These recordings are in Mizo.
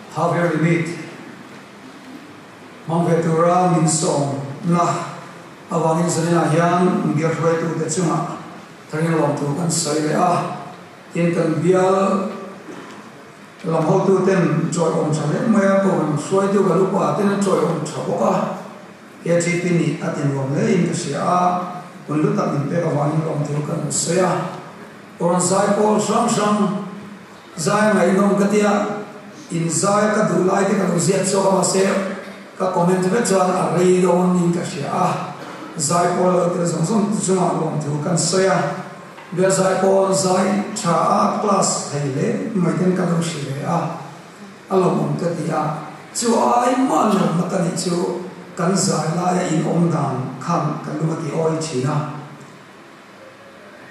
Half Yearly Meet hmang ve tura min sawmna avangin zaninah hian bial hruaitute chungah tharin lawmthu kan sawi leh a, tin kan bial lam hotuten chawiawm tha hle mai a, kohhran hruaitu kan upa ten an chawiawm tha bawk a, KGP nih a ti nuam hle in ka hria a, hun hlu tak min pek avangin lawmthu kan sawi a, kohhran zaipawl hrang hrang. Zai ngaihnawm ka tia, in zai ka duh lai te ka lo ziak chhuak a mahse ka comment vek chuan a rei dawn in ka hria a, zai pawl lo tel zawng zawng te chungah lawmthu kan sawi a, bial zai pawl zai tha a class thei hle mai ten ka lo hri ve a, a lawmawm ka ti a, chu ai mah lawmna ka nih chu kan zai laia in awm dan khan ka lung a ti awi thin a.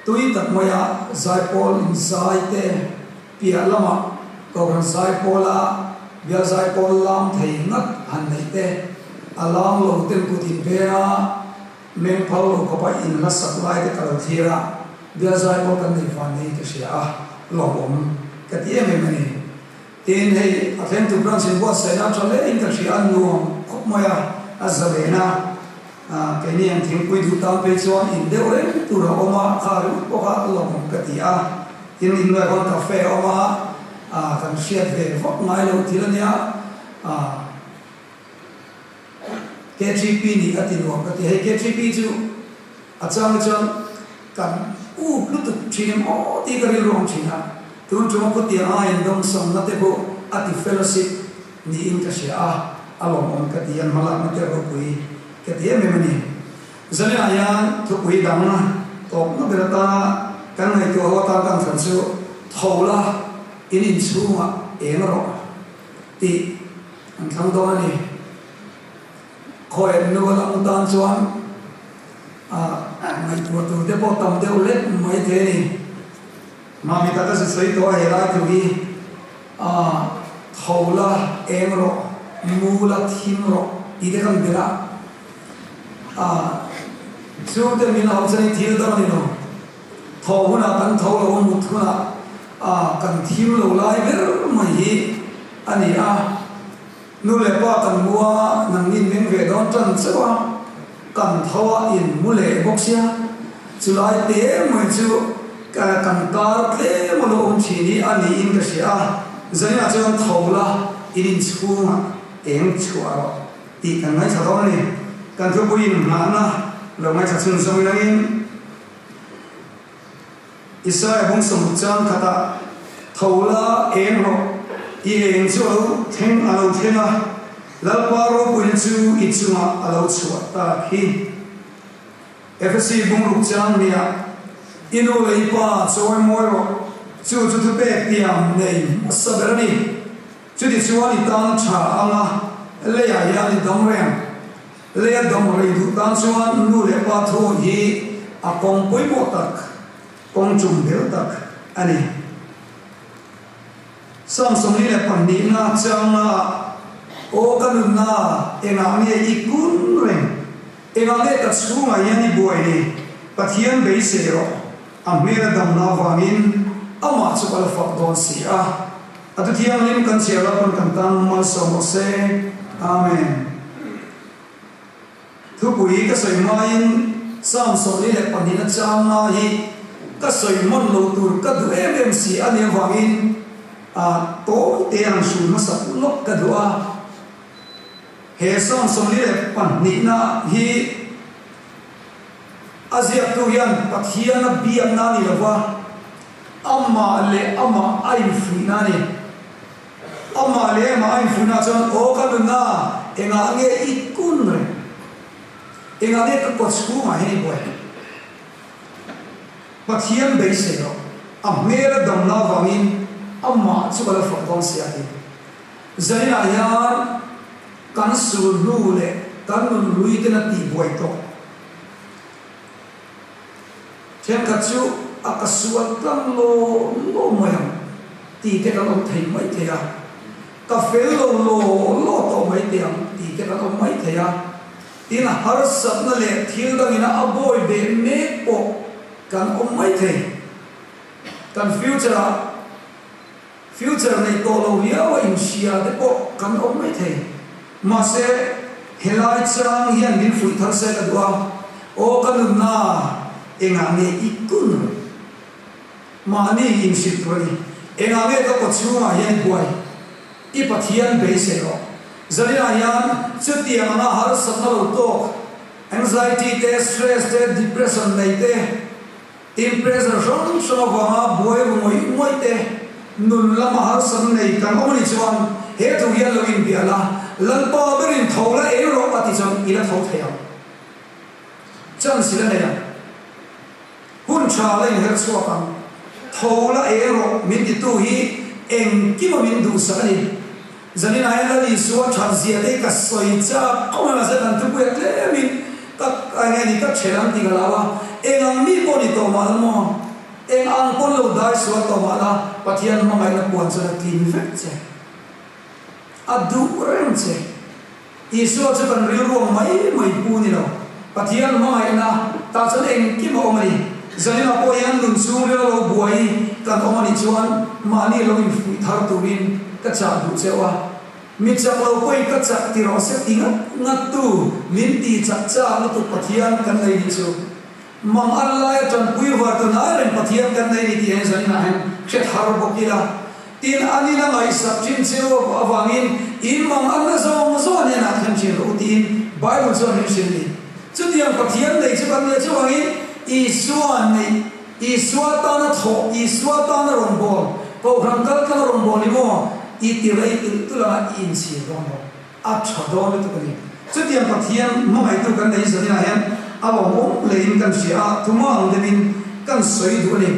Tui tak maia zaipawl inzai te piah lamah Kohhran zaipawla bial zaipawl lam thei ngat han neih te, a lam lo ten kut invenga meng phal lo khawpa in hla sak lai te ka lo thlir a, bial zaipawl kan nei van nei ka hria a, lawmawm ka ti em em a ni. Tin, hei a thlengtu branch in buatsaihna tha hle in ka hria a, nuam khawp mai a, a zalen a, keini ang thingpui duh tan phei chuan in deuh reng tur a awm a, kha ringawt pawh kha lawmawm ka ti a. Tin, in hnuai khawn cafe a awm a, kan hriat ve vak ngai loh thil a nia, KTP nih a ti nuam ka ti. Hei KTP chu a chang hi chuan kan up lutuk thin em aw tih ka rilru ang thin a, tun ṭuma khutiang a indawngsawmna te pawh a ti fellowship niin ka hria a, a lawmawm ka ti a, hmalakna te ropui ka ti em em a ni. Zaninah hian thupui dang tawpna ber atana kan ngaihtuah ho atan kan thlan chu tho la in inchhungah eng rawh tih an thlang dawn a ni. Khawi nu lam tan chuan ngaihtuah tur te pawh tam deuh lek mai thei a ni. Mami taka zu sawi tawh a he lai thu hi tho la, eng rawh, mu la, thim rawh tih te kan belh a. Chungte min hauh chuan i thil dang a ni lo. Tho hunah kan tho lo a, mut hunah kan thim lo lai ber mai hi a ni a. Nu leh pa kan mu a, nangnin meng ve dawn tan chauh a, kan tho a in mu leh bawk sia, chulai te mai chu kan kar tlem a lo awm thin hi a niin ka hria a, zaninah chuan tho la in inchhungah eng chhuah rawh tih kan ngaithla dawn a ni. Kan thupui inngahna lo ngaithla chhun zawng ilangin. Isaiah bung sawmruk chang khatah, Tho la, eng rawh, i eng chu a lo thleng a lo thleng a, Lalpa ropuina chu i chungah a lo chhuah tak hi. Efesi bungruk chang nia, I nu leh i pa chawi mawi rawh, chu chu thupek tiang nei hmasa ber a ni. Chutichuan i tan tha anga leiah hian i dam reng. Leia dam rei duh tan chuan nu leh pa thu hi a kawng pawimawh tak, kawng tum bel tak a ni. Psalm 22 na changa Aw ka nunna, engah nge i kun reng? Engah nge ka chhungah hian i buai ni? Pathian beisei rawh, a hmel a damna avangin amah chu ka la fak dawn si a. A tu thianghlim kan chhiar lo pawn kan tan malsawm rawh se. Amen. Thupui ka sawi hmain Psalm 42 na chang hi ka sawi hman lo tur ka duh em em si a nih avangin a tawi te ang hrul hmasa lawk ka duh a. He Psalm 42 na hi a ziaktu hian Pathian a biakna a ni lova, Amah leh amah a infuihna a ni. Amah leh amah a infuihna chuan, Aw ka nunna, engah nge i kun reng? Engah nge ka kawt chhungah hian i buai? Pathian beisei rawh, a hmel a damna avangin amah chu ka la fak dawn si a ti. Zaninah hian kan sul hnu leh kan nun hlui ten a tihbuai tawh. Thenkhat chu a ka sual tlang law law mai ang tih te kan awm thei mai thei a, ka fel lo law law tawh mai teh ang tih te kan awm mai thei a, tin harsatna leh thil dangina a bawi beh mek pawh kan awm mai thei. Kan future ah. Future nei tawh lo riau a inhria te pawh kan awm mai thei. Mahse, helai chang hian min fuih thar se ka duh a, aw ka nunna engah nge i kun reng? Mahni inhrilh tur a ni. Engah nge ka kaw chhungah hian i buai? I Pathian beisei rawh. Zaninah hian chutiang anga harsatna lo tawk, anxiety te, stress te, depression nei te, Tin, pressure hrang hrang avanga buai ru ngawih ngawih te, nun lama harsatna nei kan awm a nih chuan he thu hian lo inbial a, Lalpa berin tho la eng rawh a ti chuan i la tho thei ang. Chance i la nei ang. Hun tha la inher chhuak ang. Tho la eng rawh min titu hi engkima min duhsak a ni. Zanin ah hian Lal Isua that zia te hi ka sawi chak khawp mai mahse kan thupui a tlemin ka eng nge ni ka then ang tih ka lau a, eng ang mi pawh ni tawh mah la maw, eng ang pawn lo dai sual tawh mah la Pathian hmangaihna puan chuan a tlin vek che, a duh reng che. Isua chu kan rilruang mai mai pu ni lo, Pathian hmangaihna tah chuan engkim a awm a ni. Zaninah pawh hian nun chhungril a lo buai kan awm a nih chuan mahni lo infuih thar turin ka chah duh cheuh a. Mi chak lo pawhin ka chak ti rawh se ti ngat ngat tu min ti chak chak lutuk Pathian kan nei nih chu. Mang an laia tanpui var tu nai reng Pathian kan nei ni tih hian zaninah hian hre thar bawk ila. Tin, an in a ngaihsak thin cheu avangin in mang an la zawng zawng hnenah thlen thin rawh u tiin Bible chuan min hrilh ni. Chutiang Pathian nei chu kan nia chuvangin Isua neih, Isua tana thawh, Isua tana rawnbawl, Kohhran kal tlanga rawnbawl ni maw i ti rei tulh tulh anga i inchhir dawn lo. A tha dawn lutuk a ni. Chutiang Pathian hmangaihtu kan nei zaninah hian a lawmawm hlein kan hria a, thuma ang deuhin kan sawi duh a ni.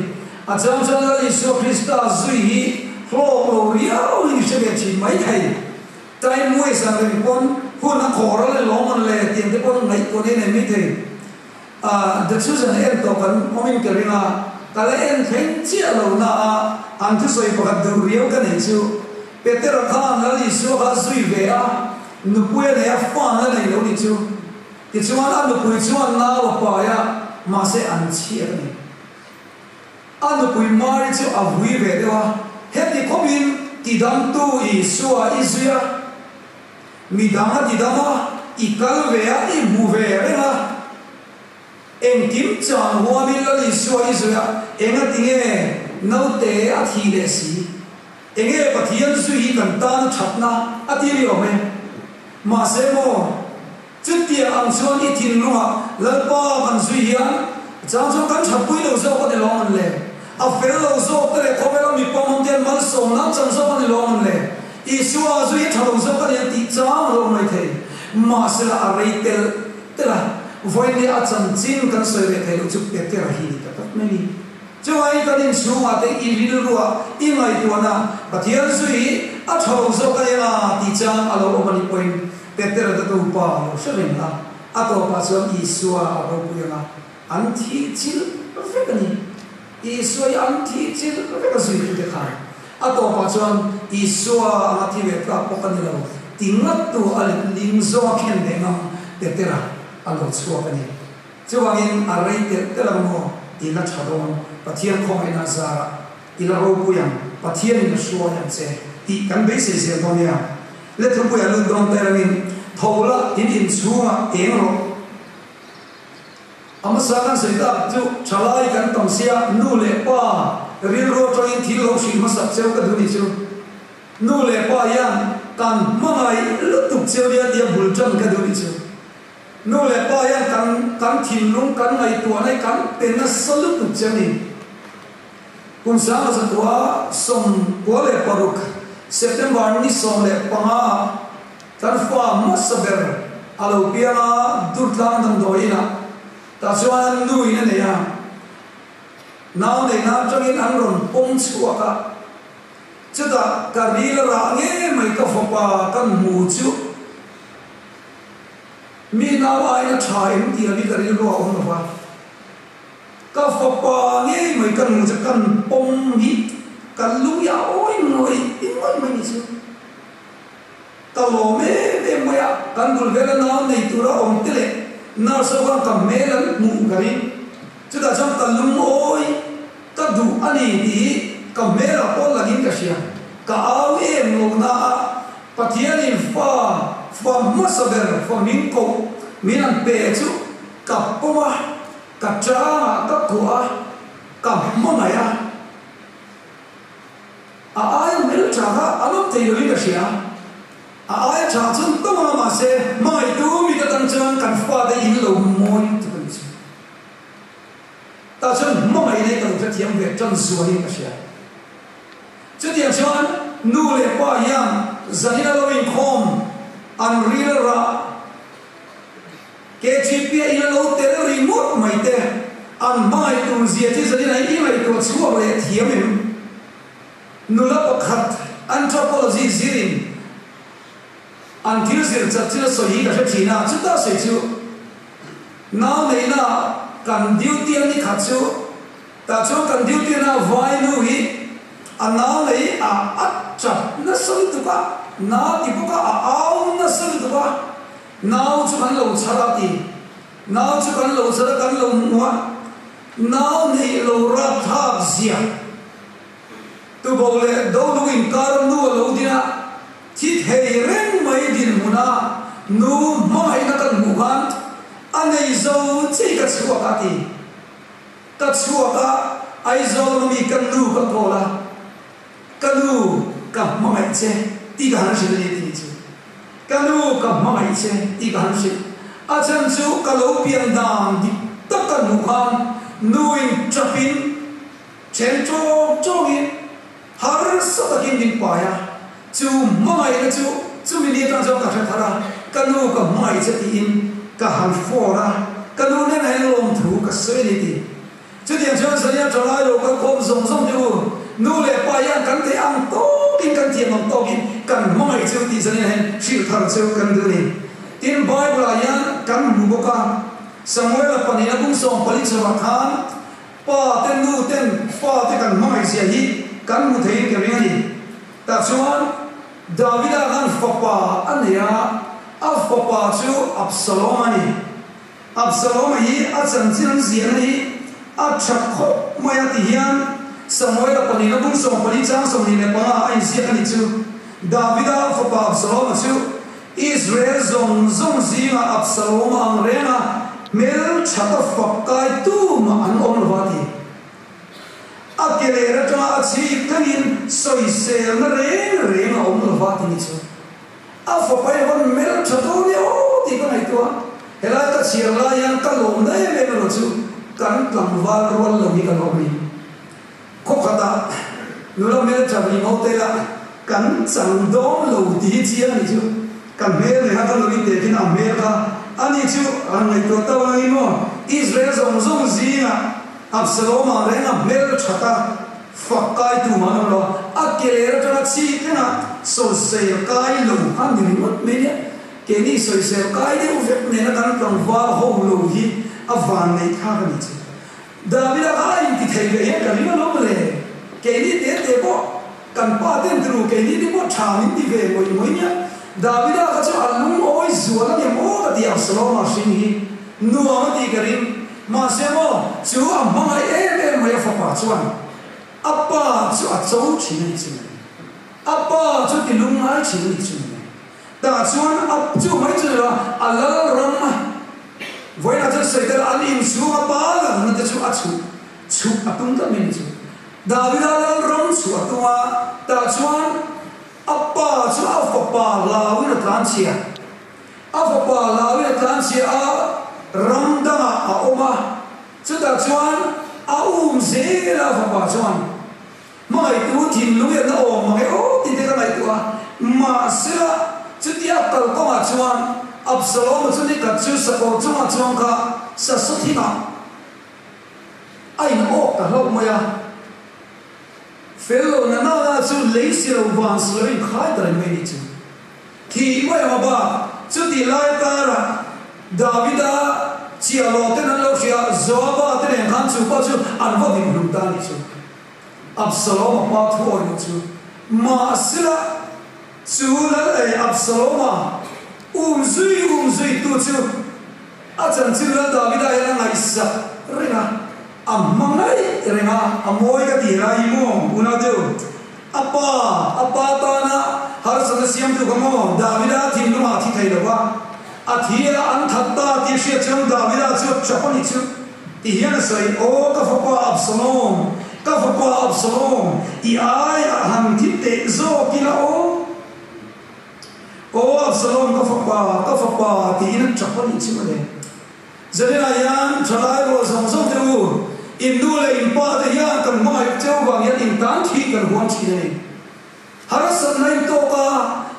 A chang chuan Lal Isua Krista zui hi hlawk lo riau in i hre ve thin mai thei. Time waste ang deuhin pawn hun a khawh ral e lawm an le tiang te pawn ngaihtuah nei nei mai thei. A, The Chosen en tawh kan awmin ka ring a, ka la en thleng chiah lo na a, an thusawi pakhat duh riau ka nei chu. Petera khan Lal Isua kha a zui ve a, nupui a nei a, fan a nei lo nih chu. Tichuan a nupui chuan nau a pai a, mahse an chhiat a ni. A nupui Mari chu a vui ve deuh a, heti khawpin tidamtu Isua i zui a, Midang a ti dam a, i kal ve a, i hmu ve reng a. Engkim chang huamin Lal Isua i zui a, enga ti nge naute a thih leh si? Enge Pathian zui hi kan tan a thatna a ti ni awm e? Mahse maw, chutiang ang chuan i thinlungah Lalpa kan zui hian chang chuan kan thatpui lo zawk a ni lawm an le? A fel lo zawk te leh khawvela mipa hmang te hian malsawmna an chang zawk a ni lawm an le? Isua zu hi tha lo zawk a ni a tih chang lo mai thei. Mahsela a rei telh telh a, vawiin a chanchin kan sawi leh thei loh chu Petera hi ni ta tak mai ni. Chuvangin kan inchhungah te i rilruah i ngaihtuahna Pathian zu hi a tha lo zawk a nia tih chang a lo awm a nih pawhin Petera te nupa a lo hre reng a, a tawpah chuan Isua a ropui ang a, an thih chilh vek a ni. Isua hi an thih chilh vek a zuitute khan a tawpah chuan Isua anga thi ve tlak pawh ka ni lo ti ngattu a let ling zawng a khen leh ngam Petera a lo chhuak a ni. Chuvangin a rei telh telh ang maw i la tha dawn Pathian khawngaihna zarah i la ropui ang Pathianin a hruai ang che tih kan beisei zel dawn nia. Lethupuia lut dawn te rangin tho la in inchhungah eng rawh. A hmasa kan sawi tak chu thalai kan tam sia nu leh pa rilru atangin thil lo hrih hmasak cheu ka duh nih chu. Nu leh pa hian kan hmangaih lutuk cheu nia tia bul tan ka duh nih chu. Nu leh pa hian kan kan thinlung kan ngaihtuahna hi kan pe nasa lutuk cheu ni. Kum 1996 September ni 15 ah Kan fa hmasa ber a lo piang a, Durtlang damdawi inah tah chuan an nu in a nei a, nau neihna atangin an rawn pawm chhuak a, chutah ka ril a rah nge mai ka fapa kan hmu chu mi nau aiin a tha em tih lam hi ka rilru a awm lo va, ka fapa nge mai kan hmu chu kan pawm hi ka lung hi a awi ngawih ngawih mai ni chu. Ka lawm em em mai a, kan bul vela nau nei tura awm te leh nurse ho khan ka hmel an hmuh ka ring. Chutah chuan ka lungawi ka duh a ni tih hi ka hmelah pawh langin ka hria. Ka au em lo na a, Pathianin fa fa hmasa ber fa min koh min an pe chu ka pawm a, ka chang a, ka kuah a, ka hmangaih a. A aia hmeltha kha a lawm thei lovin ka hria. A aia tha chuan tawng anga mahse hmangaihtu mi ka tan chuan kan fate in lo mawi lutuk a ni chu. Tah chuan hmangaih nei ka lo hrethiam ve tan zualin ka hria. Chutiang chuan nu leh pa hian zanin a lo inkhawm an ril rah KGP a in a lo tel ringawt mai te an hmangaih tur zia chu zanin a i ngaihtuah chhuak leh thiam em? Nula pakhat anthropology zirin an thil zir chat chu a sawi hi ka hre thin a, chuta sawi chu nau neihna kan duty a ni khat chu tah chuan kan duty na vai nu hi a nau nei a a chat nasa lutuk a, na ti bawk a a au nasa lutuk a. Nau chu kan lo chhar a ti. Nau chu kan lo chhar a, kan lo hmu a. Nau neih lo rapthlak zia. Tubo leh Dolung inkar nu a lo din a, thi thei reng mai dinhmun a nu hmangaihna kan hmuh khan a nei zo chi ka chhuak a ti. Ka chhuak a, Aizawl lama mi ka nu ka call a. Ka nu, ka hmangaih che tih ka han hrilh a ni tih chu. Ka nu, ka hmangaih che tih ka han hrilh. A chhan chu ka lo pian dan dik tak ka hmuh khan nuin ṭapin, ṭhen ṭawk ṭawkin, harsa takin min pai a. Chu hmangaihna chu chumi ni atang chuan ka hre thar a, ka nu ka hmangaih che tiin ka han phone a, ka nu hnenah hian lawmthu ka sawi a ni tih. Chutiang chuan Zania ṭhalai lo kal khawm zawng zawng te u, nu leh pa hian kan theih ang tawkin kan thiam ang tawkin kan hmangaih chu tih Zania hian hrilh thar chu kan duh a ni. Tin, Bible-ah hian kan hmu bawk a, Samuela pahnihna kum 14 chhoah khan pa te nu ten fa te kan hmangaih zia hi kan hmu theiin ka ring a ni. Tah chuan Davida khan fapa a nei a, a fapa chu Absalom a ni. Absalom-a hi a chanchin an ziahna hi a tha khawp mai a ti hian Samuela pahnihna bung 14 chang 25 ah a inziak a nih chu. Davida fapa Absalom-a chu Israel zawng zawng zingah Absalom-a ang renga hmel that a fak kai tumah an awm lo va a ti. A ke ler atanga a chhip thlengin sawiselna reng reng a awm lo va ti ni chu. A fapa hi a van mel tha dawn e aw tih ka ngaihtuah a, helai ka chhiar lai hian ka lawm na em em erawh chu kan tlangval rual lo hi ka lawm a ni. Khawkhatah nula hmel tha ri ngo te lah kan chang dawn lo tih hi chiang a nih chu. Ka hmel nei kha ka lo inteh khin a hmel kha a ni chu han ngaihtuah tauh angin maw Israel zawng zawng zingah Absalom-a reng a hmel that a, Fak kai tu mah an awm lo a, a ke ler atanga chhi thlengah sawisel kai lo a ni ringawt mai nia. Keini sawisel kai deuh vek nena kan tlangval ho lo hi a van neih thlak a ni chu. Davida kha a inti thei ve hian ka ring alawm le. Keini te te pawh kan pa ten turu keini te pawh tha min ti ve ngawih ngawih nia. Davida kha chu a lungawi zual a ni maw ka ti Absalom-a hring hi nuam a tih ka ring. Mahse maw, chu a hmangaih em em mai a fapa chuan a pa chu a cho thin a ni chu mai. A pa chu ti lungngai thin a ni chu mai. Tah chuan a chu mai chu ni lo a, a lal ram a vawiinah chuan sawi tel a, an inchhung a pa lalna te chu a chhuh chhuh a tum tlat mai a ni chu. Davida lal ram chhuh a tum a, tah chuan a pa chu a fapa hlauin a tlanchhia. A fapa Lawi a tlanchhia a, ram dangah a awm a, chutah chuan a um zel a, a fapa chuan hmangaihtu thinlung hian a awm mang e aw tih te ka ngaihtuah a, mahsela chutia kal kawngah chuan Absalom-a chu nikhat chu sakawr chungah chuan kha sasawthingah a in awk ta hlauh mai a, fel lo na na chu lei si lo van si lo in khai ta reng mai nih chu. Thih mai ang a bak, chutih lai karah Davida chiahlo ten an lo hria, Joaba te nen khan chu pawh chu an va vin hlum ta a nih chu. Absalom-a pa thu awih loh chu. Mahsela chu lal eh Absalom-a um zui um zui tu chu a chanchin lal Davida hian a ngaihsak reng a, a hmangaih reng a, a mawi ka tih lai hi maw unau deuh. A A pa, a pa tana harsatna siamtu kha maw Davida thinlungah a thi thei lo va, a thi a an that ta tih hriat chuan Davida chu a chap a nih chu ti hian a sawi, Aw ka fapa Absalom, ka fapa Absalom, i aiah han thi teh zawk ila aw. Aw Absalom ka fapa, ka fapa tiin a chap a nih chu mawle. Zaninah hian thalai rual zawng zawng te u, in nu leh in pa te hian kan hmangaih cheu vang hian in tan thih kan huam thin a ni. Harsatna in tawk a,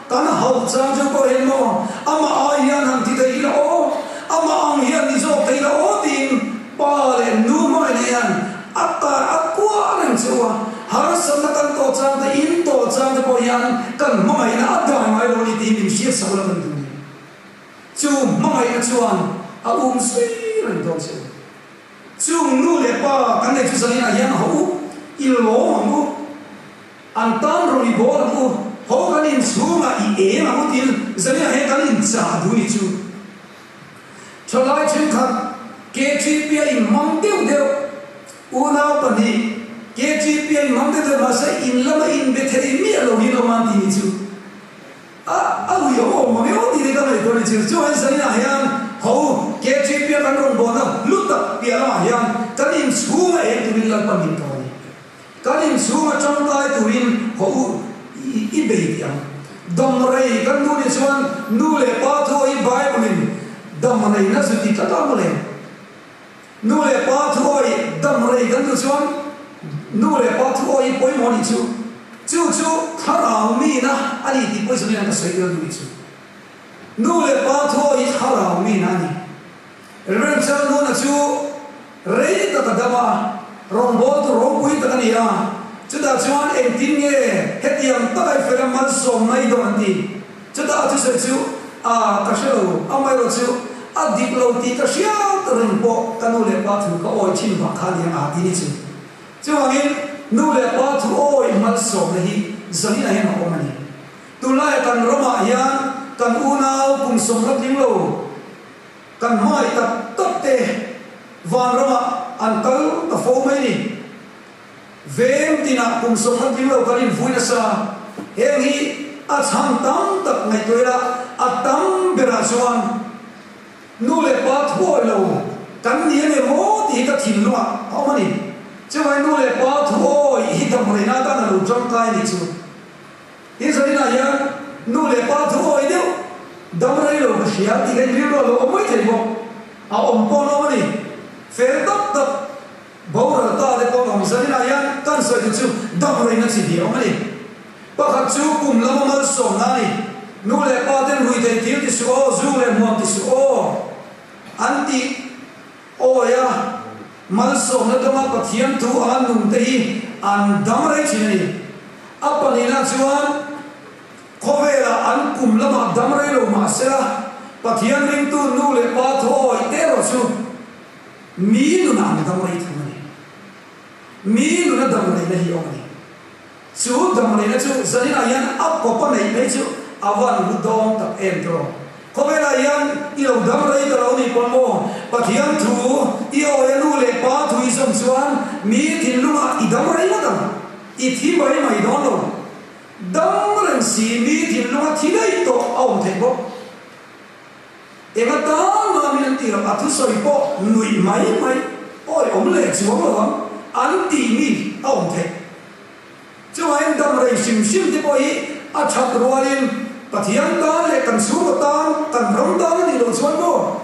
kan hauh chang cheu pawh hian maw amah ai hian han ti thei ila aw, amah ang hian ni zawk thei ila aw tiin pa leh nu hmangaihna hian a tar a kuah reng cheu a, harsatna kan tawh chang te, in tawh chang te pawh hian kan hmangaihna a dai ngai lo a ni tiin min hriatsak ula kan duh a ni. Chu hmangaihna chuan a um zui reng dawn che u. Chung nu leh pa kan nei chu zaninah hian ho u, i lawm ang u, an tan rawn i bawl ang u, ho kan inchhungah i eng ang u tiin zaninah hian kan inchah duh ni chu. Thalai thenkhat KTP-a inhmang deuh deuh, unau pahnih KTP-a inhmang deuh deuh mahse in lama inbe thei miah lo hi lawm an ti ni chu. A a ui a awm ang emaw tih te ka ngaihtuah ni chil. Chuan zaninah hian ho KTP a kan rawn bawhna hlu tak piah lamah hian kan inchhung a eng turin Lalpan min tawh a ni. Kan inchhung a tangkai turin ho u i bei tih ang. Dam rei kan duh nih chuan nu leh pa thu hi Bible in dam reina zu ti tlat a mawle. Nu leh pa thu awih dam rei kan duh chuan nu leh pa thu awih pawimawh nih chu chu chu thlarau mina a ni tih pawisa nen ka sawi tel duh nih chu. Nu leh pa thu awih thlarau mina a ni. Reverend Chalnuna chu rei tak a dam a, rawngbawltu ropui tak a ni a, chutah chuan engtin nge hetiang taka i fel a malsawm mai dawn an ti. Chutah a thusawi chu a ka hre lo, amaherawh chu a dik lo tih ka hriat reng pawh ka nu leh pa thu ka awi thin vang kha nia a ti ni chu. Chuvangin nu leh pa thu awi malsawmna hi zaninah hian a awm a ni. Tunlaiah kan ramah hian kan unau kum sawmna tling lo kan hmangaih tak tak te vanramah an kal ta fo mai ni. Veng tinah kum sawmna tling lo kan invui nasa. Heng hi a chhan tam tak ngaihtuah ila a tam berah chuan nu leh pa thuawi lo kan ni enge maw tih hi ka thinlungah a awm a ni. Chuvangin nu leh pa thuawi hi damreina atan a lo tangkai a nih chu. Tin zaninah hian nu leh pa thuawi deuh damrei lo ka hria tih ka inrilru a lo awm mai thei bawk. A awm pawh an awm a ni. Fel tak tak. Boral ta te pawh awm zaninah hian kan sawi te chu dam reina chi hi a awm a ni. Pakhat chu kum lama malsawmna a ni. Nu leh pa ten rui thei thil ti suh aw, zu leh hmuam ti suh aw an tih awi a, malsawmna tawng a Pathian thu anga nung te hi an dam rei thin a ni. A pahnihna chuan khawvelah an kum lamah dam rei lo mahsela Pathian ringtu nu leh pa thu awi te erawh chu Mi nuna an dam rei thung a ni. Mi nuna dam reina hi awm a ni. Chu dam reina chu zaninah hian a kawp a neih phei chu a van hlu dawng tak em tawh. Khawvelah hian i lo dam rei ta lo nih pawn maw Pathian thu i awi a nu leh pa thu i zawm chuan mi thinlungah i dam rei ngawt ang. I thi mai mai dawn lo. Dam reng si mi thinlunga thi daih tawh a awm theih bawk. Eng atan mah min an tih loh, a thusawi pawh nuih mai mai awi awm leh chuang lo ang an tih mi a awm theih. Chuvangin dam rei hrim hrim te pawh hi a that rualin Pathian tan leh kan chhungkaw tan, kan ram tan a nih loh chuan maw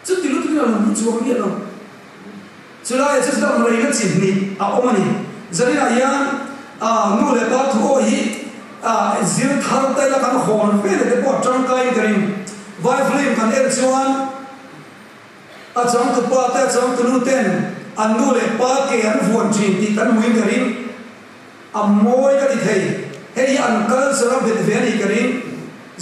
chuti lutukin a lo hmu chuang miah lo. Chulaiah chu dam reina chi hnih a awm a ni. Zaninah hian nu leh pa thu awi hi zir thar ta ila kan hawn ve leh te pawh a tangkaiin ka ring. Vai film kan en chuan a changtu pa te a changtu nu ten an nu leh pa ke an vuan thin tih kan hmuin ka ring. A mawi ka ti thei. Hei hi an culture a bet ve a nih ka ring.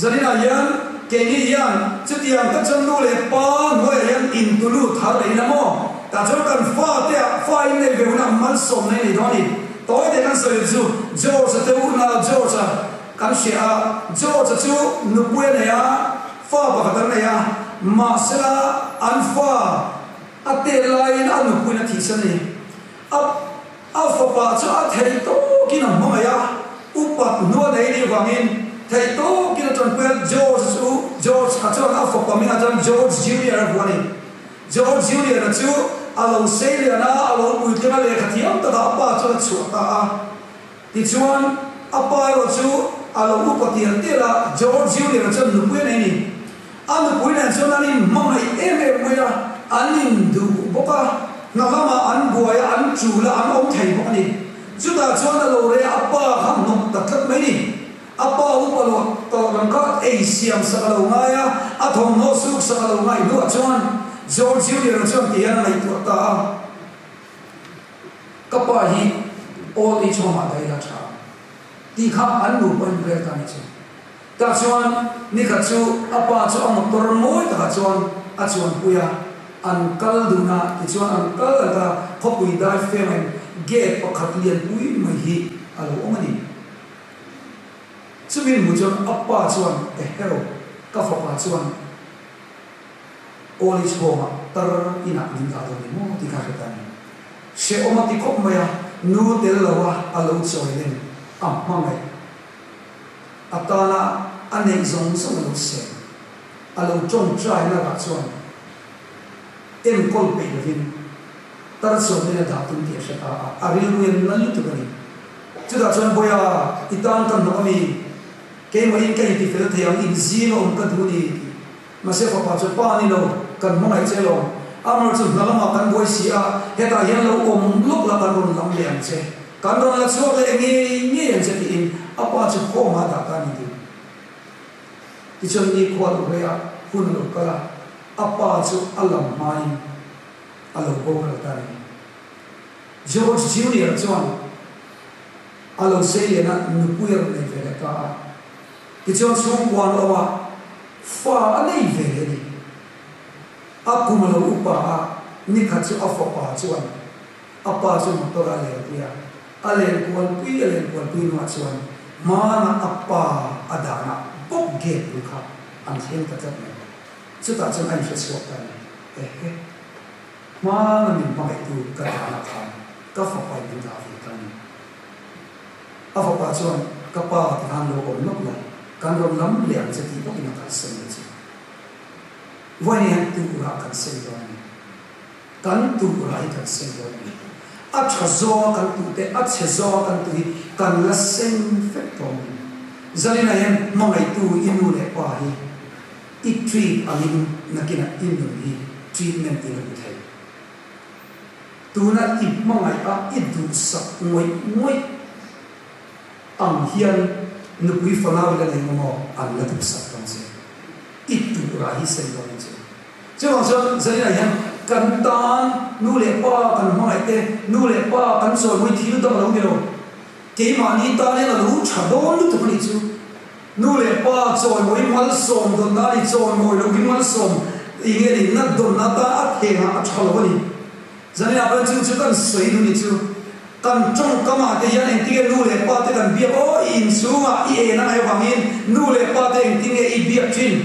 Zaninah hian keini hian chutiang tak chuan nu leh pa hnuaiah hian intulut thar leh ila maw? Tah chuan kan fate ah fa in nei ve hunah malsawmna i nei dawn a ni. Tawi te kan sawi chu George-a te unau George-a kan hria a, George-a chu nupui a nei a, fa pakhat an nei a, mahsela an fa a tel laiin a nupuiin a thihsan a ni. A A fapa chu a thei tawkin. tawkin a hmangaih a, upat hnu a nei nih vangin theih tawkin a tanpui a, George chu George a chuan a fapa hmingah chuan George Junior a vuah a ni. George Junior a chu a lo sei lian a, a lo puitling a, lehkha thiam takah a pa chuan a chhuah ta a. Tichuan, a pa erawh chu a lo upa tial tial a, George Junior chuan nupui a nei a ni. A nupui nen chuan an inhmangaih em em mai a, an induh bawk a, hna lamah an buai a, an tul a, an awm thei bawk a ni. Chutah chuan a lo reh a, a pa kha hnawk ta tlat mai a ni. A pa upa loh tawh lam kha ei siam sak a lo ngai a, a thawmhnaw suk sak a lo ngaih hnuah chuan George Junior-a chuan ti hian a ngaihtuah ta a. Ka pa hi old age home ah daih la tha tih kha an nupa in rel ta ni chu. Tah chuan nikhat chu a pa chu a motor mawi takah chuan a chuanpui a, an kal dun a, tichuan an kal an kal a, khawpui dai feng in gate pakhat lianpui mai hi a lo awm a ni. Chumi hmu chuan a pa chuan ehero ka fapa chuan Old age home ah tar inah min dah dawn ni maw tih kha hre ta ni. Hrehawm a ti khawp mai a, nu tel lo a a lo chawi len a hmangaih a tana a neih zawng zawng a lo sem a lo tawngtai na rah chuan enkawl peih lovin tar chuan nen a dah tum tih a hre ta a, a rilru en na lutuk a ni. Chutah chuan Bawiha i tan ka hnawk a mi, keimahin ka intifel thei ang, inzing a awm ka duh a ni tih. Mahse fapa chu pa ni lo, kan hmangaih che lo. Amar chu hna lamah kan buai si a, hetah hian lo awm lawk la kan rawn lam leh ang che. Kan rawn la chhuak leh ngei ngei ang che tiin a pa chu khawmah dah ta a ni ding. Tichuan nikhua lo rei a, hun a lo kal a, a pa chu a lam hmain a lo boral ta a ni. George Junior chuan a lo sei lian a, nupui a rawn nei ve leh ta a. Tichuan chhungkua an awm a, fa a nei ve a ni. A kum a lo upa a, nikhat chu a fapa chuan a pa chu motor a lenpui a, a lenkualpui a lenkualpui hnuah chuan hmanah a pa a danah bawk gate bul kha an thleng ta tlat mai. Chutah chuan a inhre chhuak ta a ni. Ehe, hmana min hmangaihtu ka danah khan ka fapa in min dah ve ta a ni. A fapa chuan, Ka pa ti khan lo awm lawk la, kan rawn lam leh ang che tih bawkin a kalsan leh che. Vawiin hian tuhrah kan seng dawn a ni. Kan tuhrah hi kan seng dawn a ni. A tha zawnga kan tuh te, a chhe zawnga kan tuh hi kan la seng fek tawh a ni. Zaninah hian hmangaihtu i nu leh pa hi i treat angin nakinah i nun hi treatment i la hmu thei. Tuna i hmangaih a i duhsak ngawih ngawih ang hian nupui fanau ila nei maw an la duhsak dawn che. I tuhrah hi sen dawn ang che. Chuvang chuan zaninah hian kan tan nu leh pa kan hmangaih te, nu leh pa kan chawimawi thil dang a lo ni lo. Keimahni tan hian a lo tha dawn lutuk a nih chu. Nu leh pa chawimawi malsawm dawn na a ni, chawimawi loh hi malsawm eng nge ni, nat dawn na atan a thengah a tha lo a ni. Zaninah pawh hian chu chu kan sawi duh ni chu, kan tawngkamah te hian engtinge nu leh pa te kan biak aw, i inchhungah i en a ngaih avangin nu leh pa te engtinge i biak thin?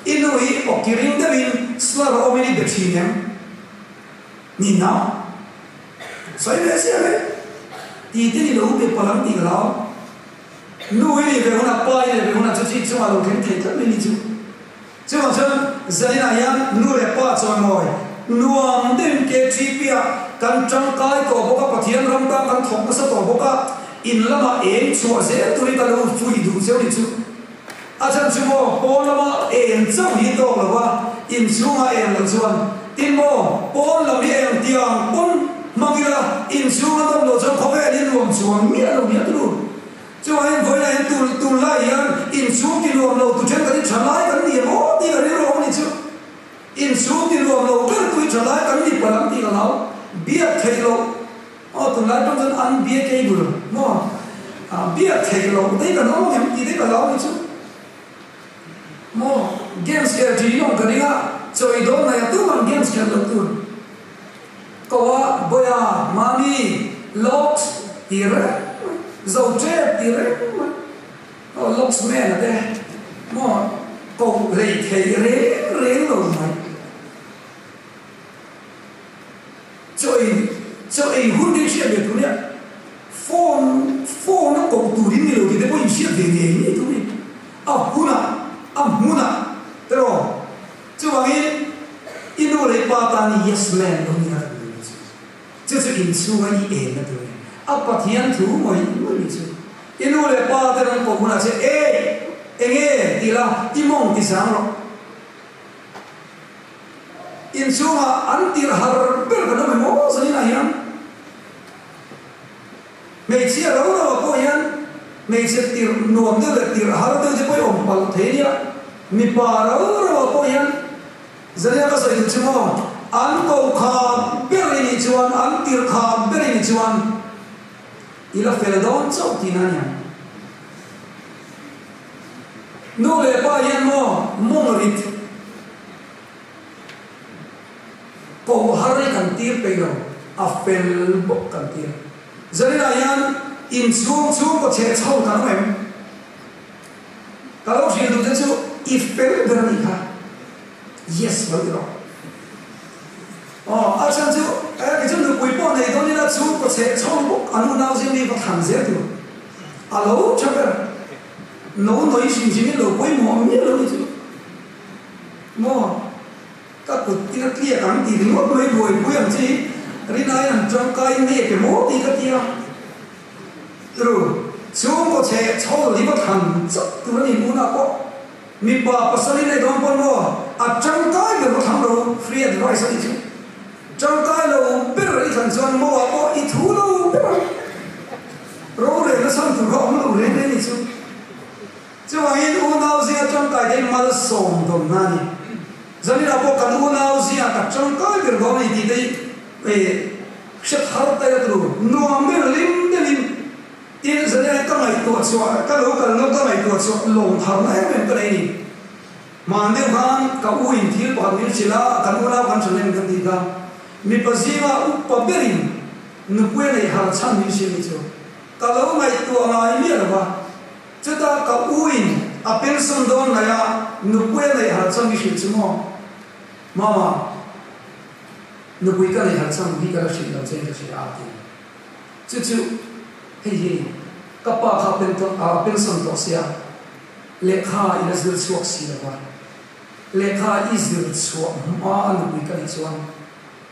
I nu hi awki ring deuhin slur a awmin i be thin em? Ni na? Sawi ve chiah mai. Ti te ni lo be palh ang tih ka hlau. Nu i nih ve hunah, pa i nih ve hunah chu chi chungah lo thleng thei tlat mai ni chu. Chuvang chuan zaninah hian nu leh pa chawimawi nuam deuhin KTP ah kan tangkai tawh bawk a, Pathian ram tan kan thawk nasa tawh bawk a, in lamah eng chhuah zel turin ka lo fuih duh cheu ni chu. A chhan chu maw pawn lama eng chauh hi tawk lo va, in chhungah eng loh chuan tin maw pawn lam hi eng tiang pawn hmang ila in chhung a nawm loh chuan khawvel hi nuam chuang miah lo nia tulu. Chuvangin vawiinah hian tun tunlai hian in chhung ti nuam lo tu then kan i tha lai kan ni em aw tih ka rilru awm a ni chu. In chhung ti nuam lo ber tu i tha lai kan ni palh ang tih ka hlau. Biak theih loh aw tunlai pawh chuan an bia cable maw biak theih loh daih kan awm ang em tih daih ka hlau a ni chu. Maw games khel thin in awm ka ring a, chaw i dawn mai a tumah games khel loh tur. Koa, Boya, Mami, Locks ti reng mai, zo tep ti reng mai, aw Locks man a te maw koh hlei thei reng reng lo mai. Chaw ei chaw ei hun te hriat ve tur nia phone phone. koh tur in ni lo tih te pawh inhriat ve ngei ngei tur a ni. A hunah, a hmunah tiraw? Chuvangin i nu leh i pa tan i yes man lo ni a kan duh chu. Chu chu inchhunga i enna tur a ni. A Pathian thu ngawih ngawih ni chu. I nu leh pa te rawn koh hunah che, Ei! Enge? ti la, i mawng ti zang rawh. Inchhungah an tirh har ber kan awm em aw zaninah hian. Hmeichhia ro ro ah pawh hian hmeichhe tirh nuam deuh leh tirh har deuh te pawh i awm palh thei nia. Mipa ro ro ah pawh hian zaninah ka sawi duh chu maw, an koh kha ber i nih chuan, an tirh kha ber i nih chuan i la fel dawn chauh tihna a niang. Nu leh pa hian maw mawng rit koh har hi kan tir peih lo, a fel bawk kan tir. Zaninah hian inchhung chhungkaw chheh chho kan awm em? Ka lo hrilh duh te chu i fel ber a nih kha. Yes lo ti rawh. Aw, a chhan chu eh kei chu nupui pawh nei dawn ila chhungkaw chheh chho bawk an unau zing mi va thlan zel tur a lo tha ber. No nawi hrim hrim in lo pawimawh miah lo ni chu maw ka kut ila tliak ang tih ringawt mai buaipui ang chi rinai an tangkai nge pe maw tih ka tia tru chhungkaw chheh chho li va thlan chauh tur a ni munah pawh mipa pasal in nei dawn pawn maw a tangkai ber va thlang lo free advice a nih chu tangkai lo ber i thlan chuan maw ah pawh i thu lo ber ang. Rorelna chhan tur kha awm lo reng reng ni chu. Chuvangin unau zinga tangkai te hi malsawm dawnna a ni. Zaninah pawh kan unau zinga ka tangkai ber dawn a ni tih te hi hre thar ta ila tur nuam ber lim deuhin tin zaninah ka ngaihtuah chhuah ka lo kal nawk ka ngaihtuah chhuah lawm tharna em em ka nei a ni. Hman deuh khan ka u in thil pakhat min hrilh a, kan unau kan hrilh em kan tih kha mipa zinga upa berin Nupui a neih har chhan min hrilh ni chu ka lo ngaihtuah ngai miah lo va, chutah ka u in a pension dawn mai a, nupui a neih har chhan min hrilh chu maw? Mama, nupui ka neih har chhan hi ka la hrilh lo che in ka hria a ti. Chu chu hei hi ka pa kha a pension tawh sia, lehkha i la zir chhuak si lo va, lehkha i zir chhuah hma a nupui ka neih chuan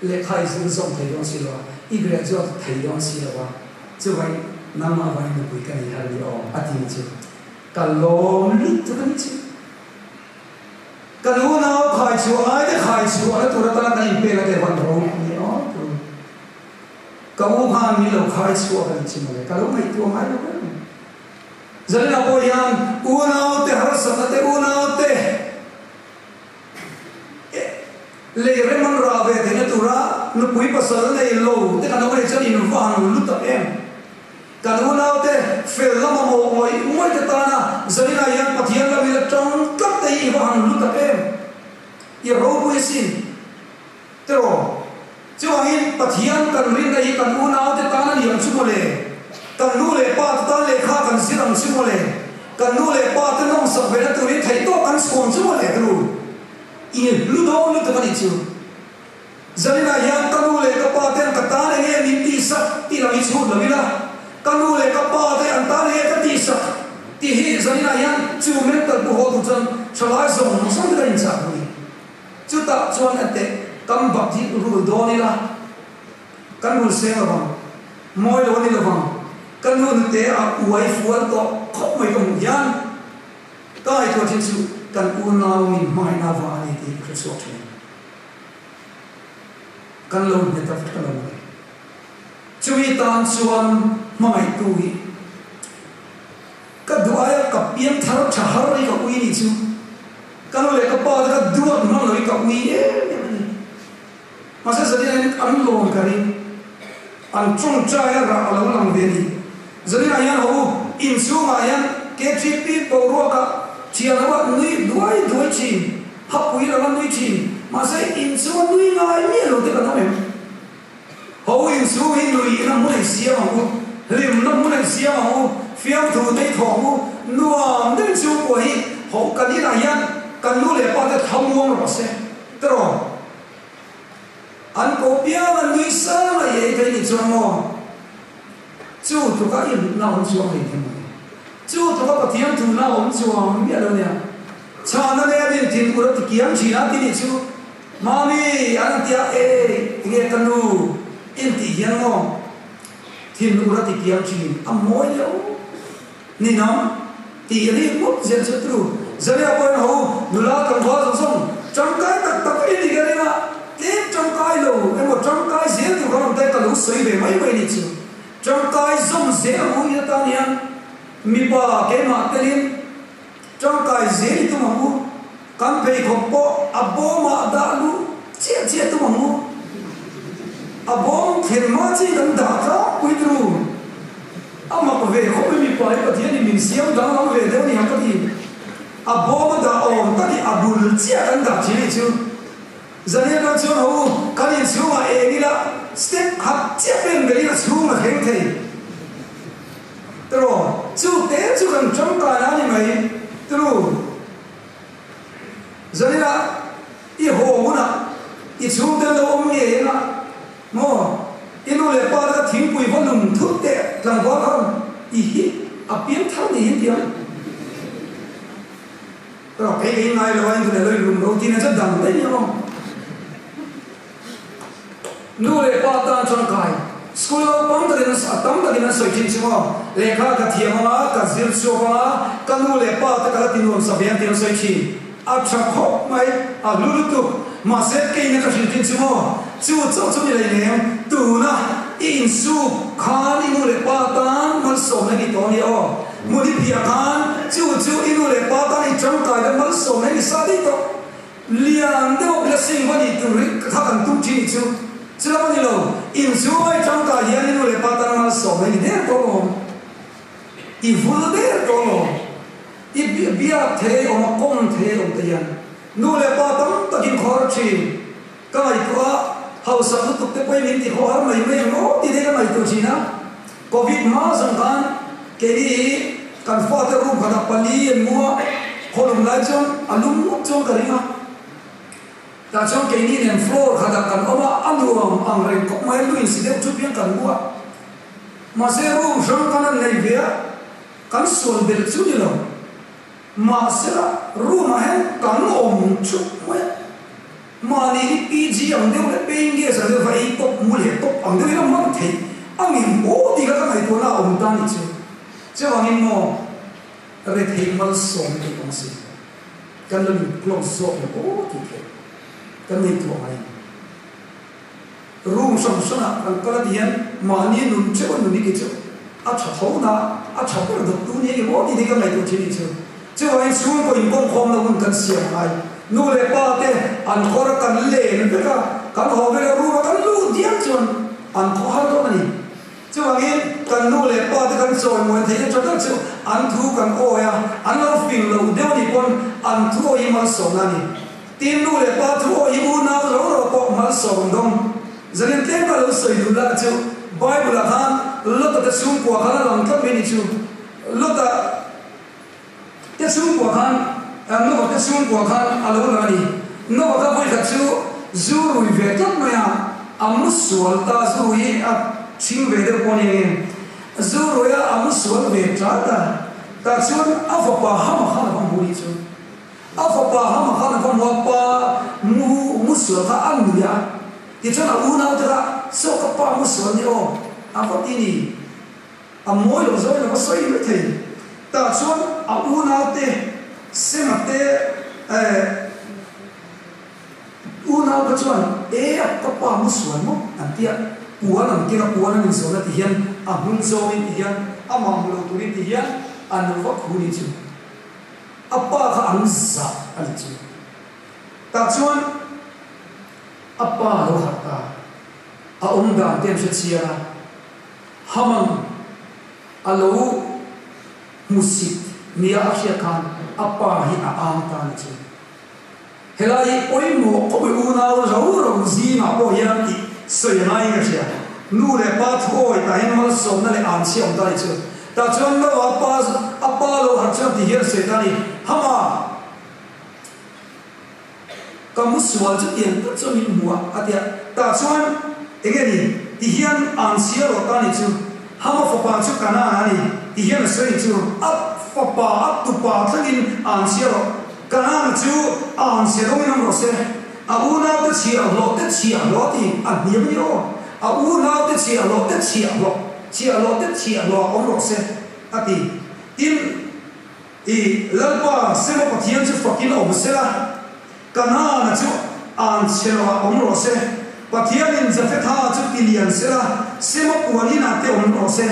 Lehkha i zir zawm thei dawn si lo a, i graduate thei dawn si lo a, chuvai nangmah vangin nupui ka nei har ni aw a ti ni chu ka lawm lutuk a ni chu. Kan unau khai chhuah ngai te khai chhuahna tur atana kan inpek a te van ro ni aw tu. Ka u khan min lo khai chhuak a ni chu mawle, ka lo ngaihtuah ngai lo ber mai. Zaninah pawh hian unau te harsatna te unau te. Lei rem an rah ve theihna tura nupui pasal nei lo te kan awm anih chuan in va han lu tak em? Kan unaute fel la mamawh ngawih ngawih te tana zaninah hian Pathian lam ila tang tlat te hi i va han lu tak em? I ropui asin tiraw? Chuvangin Pathian kan rinna hi kan unaute tan a ni ang chu mawle, kan nu leh pa te tan lehkha kan zir ang chu mawle, kan nu leh pa te nawmsak vena turin theihtawk kan chhuang chu mawle tru i hlu dawn lutuk a nih chu. Zaninah hian ka nu leh ka pa ten ka tan enge min tihsak tih lam hi chhut lo ila, ka nu leh ka pa te an tan enge ka tihsak tih hi zaninah hian chu mental pu haw tur chuan thalai zawng zawng te kan inchah a ni. Chutah chuan a teh kam bak hi rul dawn ila, kan rul seng lo vang, mawi lo a ni lo vang, ka nu nute a uai fual tawh khawp mai ka hmuh hian ka ngaihtuah thin chu kan unau min hmangaihna vang a ni tih ka hre chhuak thin. Kan lo nghet a ka lo ni. Chumi tan chuan hmangaihtu hi Ka duh aia ka piang thar tha har hi ka ui nih chu. Ka nu leh ka pa te ka duat hmang lo hi ka ui em em a ni. Mahse Zaninah hian an lawm ka ring. An tawngtai a rah a lo lang ve a ni. Zaninah hian ho u, inchhungah hian KTP boruakah thian ho ah nui duai duai thin, hapui langa nui thin, mahse inchhunga nui ngai miah lo te kan awm em? Ho inchhung hi nui ina hmun ei siam ang u, hlimna hmun ei siam ang u, fiamthu te i thawk u, nuam deuhin chhungkua hi ho kan inah hian kan nu leh pa te thlamuang rawh se tiraw? An ko piang a nui sang a i ei thei nih chuan maw? Chu tluka i hlutna awm chuang hlei thei mai. Chu tluka Pathian thuna awm chuang miah lo nia. Chhana nen in thin ur a ti kiang thin a ti nih chu. Mami an an tia e enge ka nu in tih hian maw thin ur a ti kiang thin a mawi leh aw ninawm tih ri ngawt zel chu tru Zaria pawhin ho nula tlangval zawng zawng tangkai tak tak i ni ka ring a tlem tangkai lo emaw tangkai zel tur khan awm ta ka lo sawi ve mai mai nih chu tangkai zawm zel ang u i atan hian mipa keimah telin Tangkai zel i tum ang u. Kan pheikhawk pawh a bawmah dah luh chiah chiah tum ang u. A bawm thlen hma chi kan dah tlangpui turu. A mak ve khawp i mipa hi Pathian in min siam danglam ve deuh ni ang ka ti. A bawm a dah awm tak i a bul chiah kan dah thin anih chu. Zaniah kan chuan ho u, kan inchhungah eng ila step khat chiah pen belin a chhung a thleng thei. Tiraw, chu te chu kan tangkai a ni mai. Tiru, Zanina i haw hunah i chhungte an lo awm ngei anga maw? I nu leh pa te kha thingpui va lum thut teh tlangval khan i hi a piang thar niin tiang. Tiraw, kei ka inngai lo a, in duh leh lo i lum lo tih nen chuan dang daih nia maw? Nu leh pa tan tangkai school naupang takin an a tam takin an sawi thin chu maw? Lehkha ka thiam anga, ka zir chhuak anga, ka nu leh pa te ka la ti nuam sa ve ang tih an sawi thin. A tha khawp mai, a hlu lutuk. Mahse keina ka hrilh thin chu maw? Chu chauh chu ni lei nem, tuna i insuk khan i nu leh pa tan malsawmna i ni tawh a nia aw. Hmun i phiah khan chu chu i nu leh pa tan i tangkai na malsawmna i ni sa daih tawh. Lian deuh blessing va nih tur hi kha kan tum thin chu chulam a ni lo. Inchhungai tangkai hian i nu leh pa tan malsawm a ni der tawh lawm. I vul der tawh lawm. I biak thei awm a kawm thei awm te hian nu leh pa tam takin khawr thin. Ka ngaihtuah a, hausak lutuk te pawhin min ti khawhar mai mai ang aw tih te ka ngaihtuah thin a. Covid hma zawng khan keini hi kan fate room khatah pali an mu a, khawlum lai chuan a lum ngawt chuan ka ring a. Tah chuan keini nen floor khatah kan awm a, a nuam ang reng khawp mai, lu insi deuh thup hian kan mu a. Mahse room hrang khan an nei ve a, kan sual belh chu ni lo. Mahsela room ah hian kan awm thup mai a. Mahni hi PG ang deuh leh paying guest ang deuh va ei tawp mu leh tawp ang deuhin a hman theih a ngem aw tih kha ka ngaihtuahna a awm ta nih chu. Chuvangin maw rethei malsawm tih awm si kan lo in close zawk leh aw tih theih kan ngaihtuah ngai. Room hrang hrangah kan kal a ti hian mahni nun theuh a nun hi kei chu a tha tho na a tha ber dawt tu nia em aw tih te ka ngaihtuah thin nih chu. Chuvangin chhungkaw inkawmkhawm na hun kan siam ngai. Nu leh pa te an khawr a kan len vek a, kan haw vel a room a kan lut diam chuan an khaw har dawn a ni. Chuvangin kan nu leh pa te kan chawimawi theih na tha ber chu an thu kan awi a, an lo fing loh deuh a nih pawn an thu awi hi malsawmna a ni. Tin nu leh pa thu awi hi unau ro ro pawh malsawm dawng. Zanin tlem ka lo sawi duh lah chu Bible ah khan Lota te chhungkua khan a lang tlat mai ni chu. Lota te chhungkua khan Nova te chhungkua khan a lo lang a ni. Nova kha vawikhat chu zu rui ve tlat mai a, a mu sual ta zu rui hi a chhing ve deuh pawh a ni ang em. Zu rui a a mu sual ve tlat a, tah chuan a fapa Hama khan a va hmu ni chu. A fapa Hama khan a va hmu a, pa mu mu sual kha a nui a, tichuan a unaute kha, Saw ka pa mu sual ni aw, a va ti ni. A mawi lo zawin a va sawi mai thei. Tah chuan a unaute Sema te eh unau kha chuan, E a ka pa mu sual maw? an ti a, puan an keng a, puan an inzawn a ti hian a hmun zawngin ti hian amah hmu lo turin ti hian an va khu ni chu. A pa kha an zah a ni chu. Tah chuan a pa lo harh ta. A awm dan te an hre chiang a. Haman a lo hmusit nia a hriat khan a pa hi a ang ta a ni chu. Helai hi pawimawh khawpui unau ro ro zingah pawh hian tih sawi a ngaiin ka hria. Nu leh pa thu awi tah hian malsawmna leh anchhia awm ta a ni chu. Tah chuan no a pa a pa lo harh chuan ti hian sawi ta a ni, Hama! Ka mu sual chu tiang tak chuan min hmu a, a ti a. Tah chuan eng nge ni? Ti hian anchhia rawh ta a ni chu. Hama fapa chu Kanaan a ni, ti hian a sawi chu, A fapa, a tupa thlengin an chhia rawh. Kanaan chu an chhe dawngin awm rawh se. A unaute chhiahhlawh te chhiahhlawh a ti, a hniam a ni aw. A unaute chhiahhlawh te chhiahhlawh, chhiahhlawh te chhiahhlawh ah awm rawh se, a ti. Tin, i Lalpa Sema Pathian chu fakin awm sela, Kanaana chu an chhe lo ah awm rawh se. Pathianin Jafetha chu ti lian sela, Sema puan inah te awm rawh se.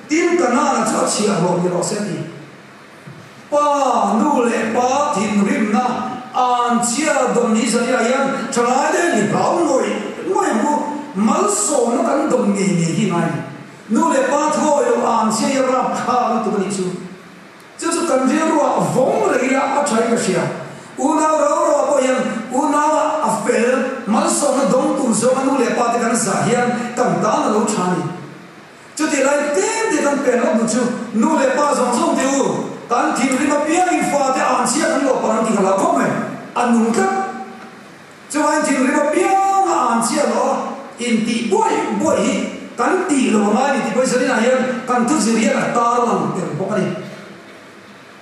Tin, Kanaana chu a chhiahhlawh ni rawh se, a ti. Pa, nu leh pa thinrimna an chhia dawn ni zaniah hian thalai te ni hlau ngawih ngawih ang u. Malsawmna kan dawn ngei ngei hi ngai ni. Nu leh pa thuawi lo an chhia hi a rapthlak lutuk a nih chu. Chu chu kan rilruah vawng reng ila a tha in ka hria. Unau rau rau ah pawh hian unau ah a fel, malsawmna dawng tur zawnga nu leh pa te kan zah hian kan tan a lo tha a ni. Chutih lai tlem te kan pen lawk duh chu nu leh pa zawng zawng te u, kan thinrim apiangin fate an chhia kan lo pan ang tih ka hlau khawp mai. A nung tlat. Chuan thinrim apianga an chhia lo a, intih buaih buaih hi kan tih lo angai a ni tih pawhin Zaninah hian kan thuzir hian a tarlang tel bawk a ni.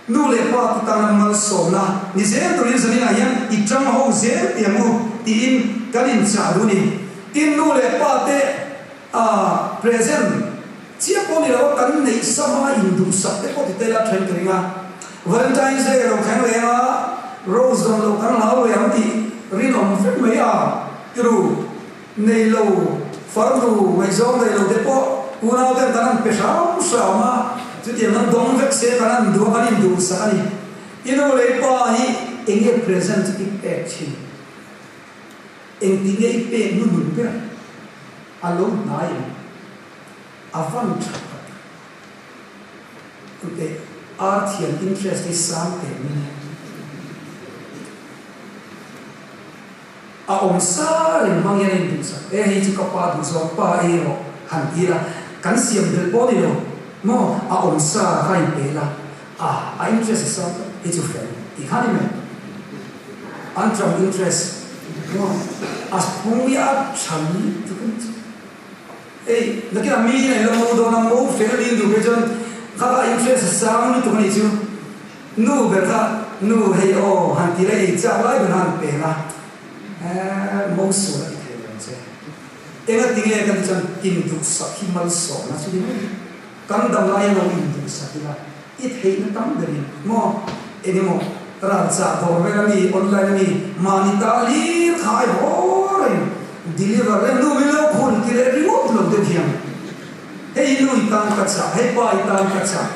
Nu leh pa te tana malsawmna ni zel turin zaninah hian i tang ho zel tih ang u tiin kan inchah duh a ni. Tin, nu leh pa te a present chiah pawh ni lo a, kan neih sa hmanga induhsak te pawh ti tel a then ka ring a. Valentine's Day a lo thleng leng a, rose dawn loh kan hlau ve ang tih rinawm vek mai a tiru. Nei lo, farnu ngaihzawng nei lo te pawh unau ten kan han pe hram hram a, chutiang an dawng vek se kan han duh a, kan induhsak a ni. I nu leh i pa hi eng nge present i pek thin? Engti nge i pek hnuhnun ber? A lo hnai em? A van tha tak. Tute ar thiam interest hi sang teh mai nia. A awm sa reng hmang hian a induhsak e, hei chu ka pa duhzawng pa ei rawh han ti ila, kan siam belh pawh ni lo maw, a awm sa kha in pe ila, a a interest a sang tlat, hei chu fel tih kha ni mai, an tram interest maw, a pung hi a tha lutuk a ni chu. Hei nakinah mi in a ilo mo dawn a, mo fel ding duh phei chuan kha kha interest a sang lutuk a nih chu. Nu ber kha nu hei aw han ti la ei chak lai ber han peng a, eh mo sual a ti thei lo ang che. Enga ti nge kan ti chuan induhsak hi malsawmna chu ni mai. Kan dam lai hian lo induhsak ila i theihna tam berin maw engemaw ralchah dawr vel ami online ami mahni ta lir kha ai haw reng deliver reng nu min lo khun ti leh ringawt lo deuh hian hei nu i tan ka chah hei pa i tan ka chah.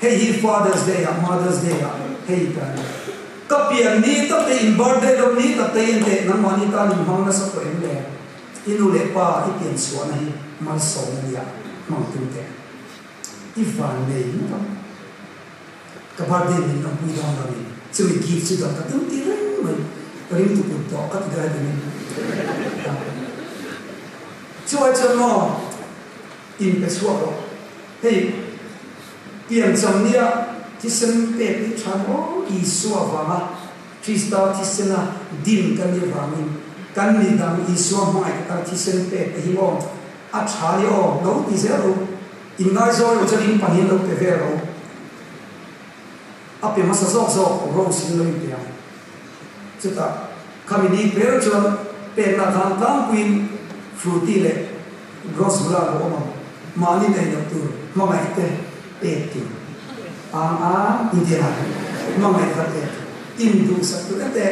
Hei hi Father's Day ah Mother's Day ah hei ka ni. Ka pian ni tak te in birthday lo ni tak te in teh nangmahni tan in hmang nasa tawh em le? I nu leh pa i pian chhuahna hi malsawmna nia hmang tum teh. I van nei ngawt ang. Ka birthday min lawmpui dawn lo ni. Chumi gift chu dang ka tum ti reng mai. Ring tu kut tawh ka ti dai ding in. Chuai chuan maw in pe chhuak rawh. Hei piancham nia thisen pek hi tha maw? Isua vanga Krista thisena din kan nih vangin kan mi dang Isua hmangaih ka tan thisen pek te hi maw a tha ni aw lo ti zel ru. Inngaizawng lo chuan in pahnih lo pe vel ro. A pe hmasa zawk zawk rose in lo inpe ang. Chutah khami ni per chuan pekna khan tlangpuiin Frooti leh Gross bula lo awm ang. Mahni nei loh tur hmangaih te pek tur ang a intiang ah hmangaih kha pek tur induhsak tur em te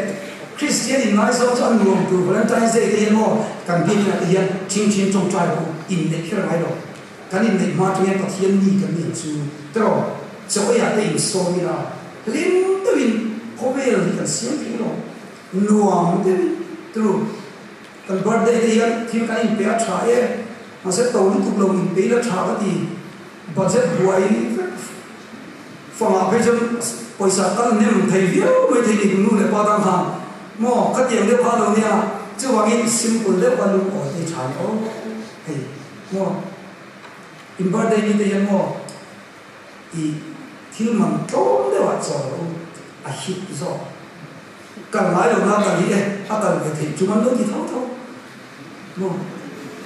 Kristian in ngaizawng chu a nuam tur Valentine's Day te hian maw kan biakinn ah te hian thingthin tawngtai rawh u inneih kher ngai lo kan inneih hma atang hian Pathian mi kan ni ang chu tiraw chaw ei ah te insawm ila hlim deuhin khawvel hi kan siam thei lo nuam deuhin tiraw. Kan birthday te hian thil kan inpe a tha e, mahse to lutuk lo inpe ila tha ka ti. Budget buai vek fangah phei chuan pawisa kal nem thei viau mai thei ni nu leh pa dang khan maw ka tiang deuh kha lo nia, chuvangin simple deuh a lungawi te hi tha ni aw hei maw in birthday ni te hian maw i thil man tlawm deuh ah chawl u a hit zawk. Kal ngai lo na kal hi e, a kal ve theih chu man lo ti tho tho maw?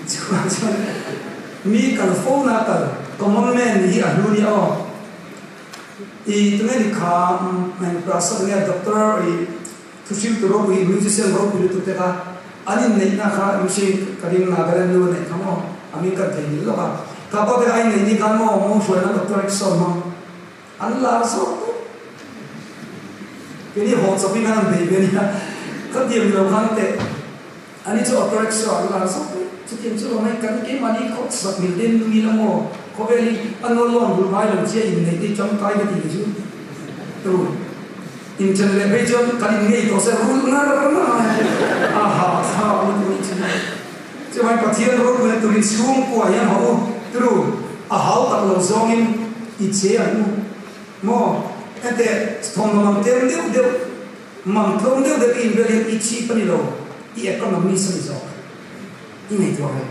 Chuan chuan mi kal fo na kal. Common man nih hi a hlu nia aw. I tunge ni kha eng Prasad nge Doctor i thuhriltu ropui musician ropui lutuk te kha an inneihna kha mihring ka ring Nagaland nu a neih kha maw a hming kan thei nil lawk a. Kha pawh te kha a inneih ni khan maw mo hruaina Doctor Rickshaw hmang an lar zawk tawp. Keini haw chawpin khan an bei ve a nia. Khatiang ni lo khan teh. Ani chu auto rickshaw an lar zawk mai. Chutiang chu lo mai kan keimahni khaw chhuat mil den nung ila maw? Khawvel hi a nual lawn bul ngai lo chia inneih te tangkai ka ti chu tur inchen leh phei chuan kan inngei tawh se rul ngar ngar mai a hahthlak lutuk anih chu. Chuvangin Pathian ropuina turin chhungkua hian haw u turu a hau tak lo zawngin i che ang u maw? Hete thawmhnaw mang tlem deuh deuh Mang tlawm deuh deuh i inbel hian i cheap a ni lo, i economist a ni zawk. I ngaihtuah ve.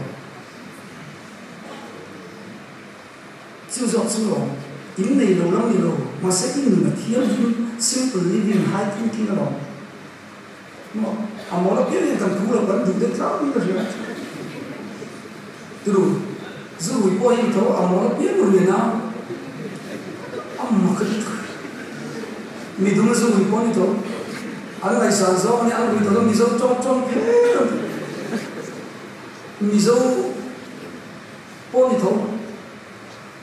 Chu zawk chu lawm, in nei lo lam ni lo, mahse i nun a thianghlim, simple living, high thinking a lawm. Maw? A mawl apiang hian kan thu lo, kan duh deuh tlangin ka hria. Turu, zu rui pawh hi tho a mawl apiang rui a, a mak a ti. Mi dum zu rui pawh ni tho, an ngaihsan zawng a nia, an rui tawh chuan Mizo tawng tawng pher an ti. Mizo pawh ni tho,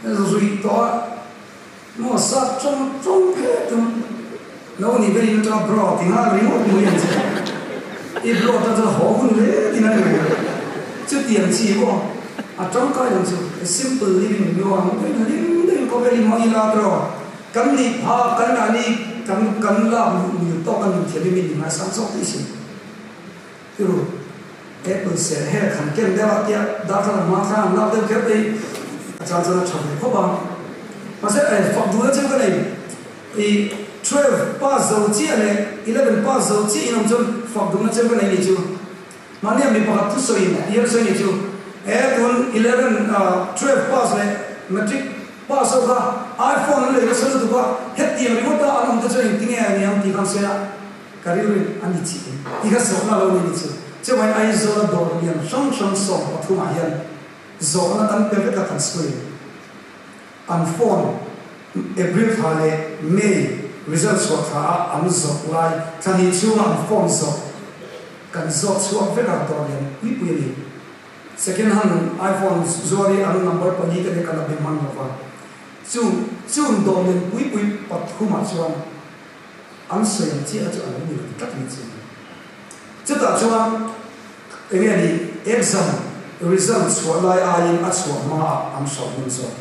rui tawh a maw sap tawng tawng pher tum lo ni ber in atanga bro ti nghal ringawt mai ang che. I bro tan chuan haw hun hle tin a ni mai ang. Chutiang chi pawh a tangkai ang chu, simple living nuam deuhin hlim deuhin khawvel i hmang ila tiraw. Kan nih phak, kan mahni kan kan lak luh mil tawk a nun thiam hi min ni ngaisang zawk tih si. Tiru, Apple ser her khan ken deuh a tia darthlalang hma khan an lak deuh kher te hi a chan chuan a tha ve khawp a. Mahse eh fak duhna chu ka nei, i 12 pass zo chiah leh 11 pass zo chiah in awm chuan fak duhna chu ka nei ni chu. Mahnia mi pakhat thusawiin hian sawi ni chu, he tun 11 12 pass leh matric Pass ho kha iPhone an lei nasa lutuk a, hetiang ringawt a an awm te chuan engtinge a niang tih khan sawi a, ka rilruin a ni chih em tih kha zawhna lo ni ni chu. Chuvangin Aizawl a dawr lian hrang hrang 13 ah hian zawhna kan pe vek a kan school in an phone April thla leh May result chhuah thla a an zawrh lai thla hnih chhunga an phone zawrh kan zawt chhuak vek a dawr lian pui pui a ni. Second hand iPhone zuar hi an number pali te ka la be hman lo va, chu chung dawhnen pui pui pathumah chuan an sawi ang chiah kha chu a lo ni lo tlat mai chu. Chutah chuan eng nge ni exam result chhuah lai aiin a chhuah hmaah an hrauh hnem zawk.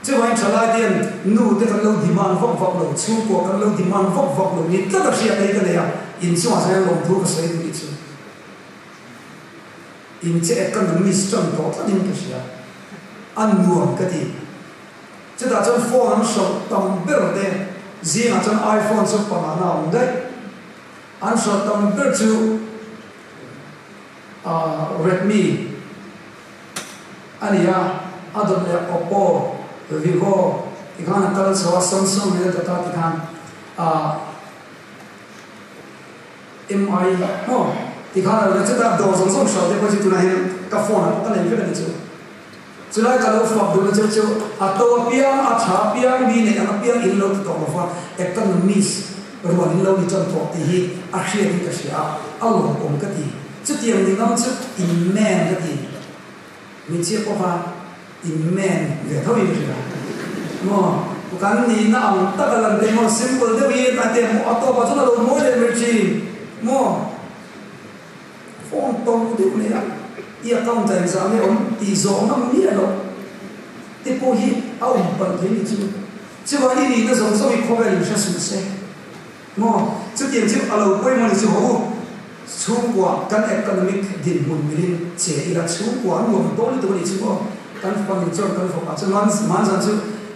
Chuvangin thalai te hian nu te kan lo demand vak vak lo, chhungkua kan lo demand vak vak lo ni tlat a hriat hi ka nei a, inchungah chuan hian lawmthu ka sawi duh ni chu. In che economist tan tawh tlat in ka hria. A nuam ka ti. Chutah chuan phone an hralh tam ber te zingah chuan iPhone chu pangana a awm daih. An hralh tam ber chu Redmi a ni a, a dawt leh Oppo, Vivo tikhan a kal chho a, Samsung leh data tikhan MI maw ti khan a lo chutah dawr zawng zawng hruai te pawh chu tunah hian ka phone ah ka nei vek a ni chu. Chulai ka lo fak duhna chu chu a to apiang a tha apiang mi neih ang apiang in lo ti tawh lova economist rual in lo ni tan tawh tih hi a hriat in ka hria a, a lawmawm ka ti. Chutiang ni ngam chu in man ka ti. Hmeichhia pawh kha in man ve tho in ka hria maw kan nihna ang tak a lan te maw simple deuh hi a te maw a tawpah chuan a lo mawi leh mai thin maw phone to deuh nei a i account ah engzah nge awm tih zawh ngam miah loh te pawh hi a awm palh thei ni chu chuvang i nihna zawng zawng hi khawvel in hre suh se. Maw? Chutiang chu a lo pawimawh ni chu haw u. Chhungkua kan economic dinhmun milin che ila chhungkua an nuam dawn lutuk a nih chu maw? Kan fanu chuan kan fapa chu man man zan chu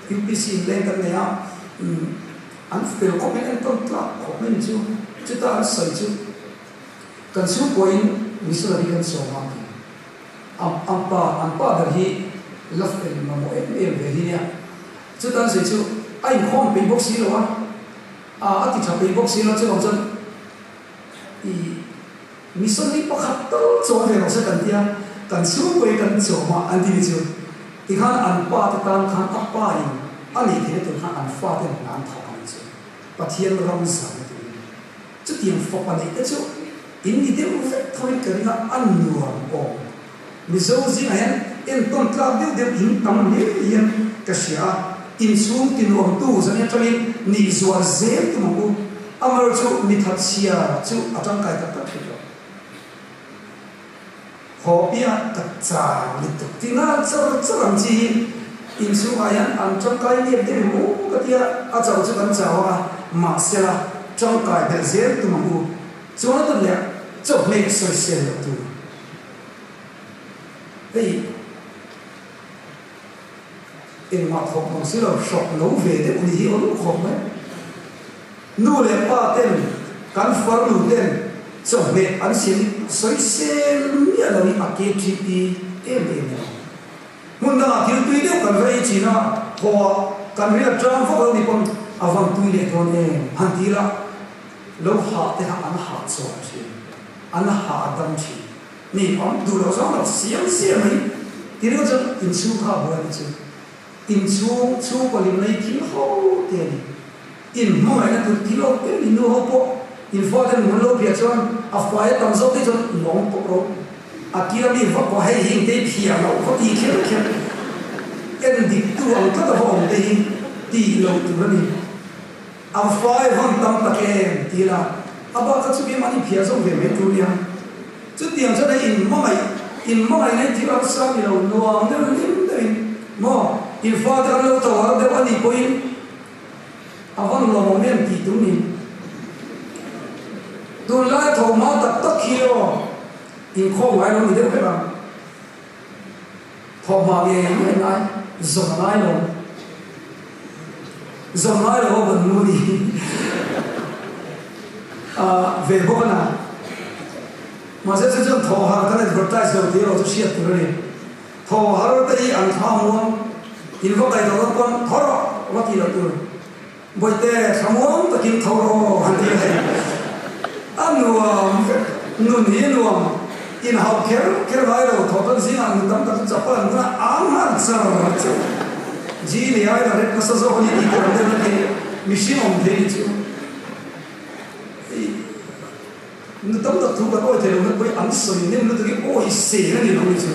UPC in leng kan nei a, umm an fel khawp in entawn tlak khawp mai ni chu. Chuta an sawi chu kan chhungkua in missionary kan sawm a ti. A an pa an pa ber hi la fel mamawh em em ve hi nia. Chuta an sawi chu a inkhawm peih bawk si lo a. A a ti tha peih bawk si lo chuvang chuan i mission hi pakhat tal chawm ve rawh se kan tia kan chhungkawi kan chawm a an ti ni chu. Tikhan an pa te tan khan a pa in a neih theihna tur khan an fa ten hna an thawk ang chu. Pathian ram zahna turin. Chutiang fapa neih te chu in ni deuh vek tho in ka ring a, a nuam awm. Mizo zingah hian entawn tlak deuh deuh in tam hle hian ka hria a, inchhung tinuamtu zan atangin nih zual zel tum ang u. Amaherawhchu chu mi thatchhia chu a tangkai tak tak thei lo. Haw piah ka chang lutuk ti nghal char char ang chi hi inchhungah hian an tangkai nep deuh em aw ka tia, a chauh chu kan chau ang a, mahsela tangkai belh zel tum ang u. Chuan a dawt leh chawhmeh sawisel loh tur. Hei engmah thawk mang si lo, hrawk lo ve deuh ni hi aw khawp mai. Nu leh pa ten kan farnu ten chawhmeh an siam hi sawisel miah lo hi a KTP em em a ni. Hmun dangah thil tui deuh kan va ei thin a, thawhah kan ri a tang vak lo ni pawn a van tui leh dawn em han ti ila lo hah te kha an hah chhuak thin, an hah a dam thin. Ni awm duh loh zawng lo siam siam mai ti ringawt chuan inchhung kha a buai na chu inchhung chhungkaw lim nei thil ho te a ni. In hmangaihna tur thil ho te ni nu ho pawh in fa ten mun lo phiah chuan a fai a tam zawk te chuan lawng pawh ro a kil a mi vak pawh hei hi engte phiah loh va ti kher kher en dik tu ang tlat a va awm te hi tih loh tur a ni. A fai van tam tak em ti ila, a bak kha chu keimahni phiah zawk ve mai tur nia. Chutiang chuan hei in hmangaih, in hmangaih na hi thil harsa ni lo, nuam deuh hlim deuhin maw in fate an lo tho har deuh a nih pawhin a van lawmawm em tih tur ni. Tunlai tho hma tak tak hi aw inkhawm ngai lo ni deuh vek ang. Thawhhma nge nge ngai zawm ngai lo zawm ngai lo a van nu ni ve bawk a na. Mahse chu chuan thawh har kan advertise lo tih erawh chu hriat tur a ni. Thawh har te hi an thla muang in va kai tawh loh pawn tho rawh va tih loh tur. Bawihte thlamuang takin tho rawh han ti a hei. A nuam vek, nun hi a nuam. Inhauh kher kher ngai lo, thawhtan zingah nu tam tak chu chapal an bun a, ang nghal char char. Ji ni ai la rep nasa zawk a ni tih tur ang deuh na khi mihring awm thei ni chu. Hei nu tam tak thu kan awi thei lo na pawh hi an sawi nem lutuk hi awi sel a ni lo ni chu.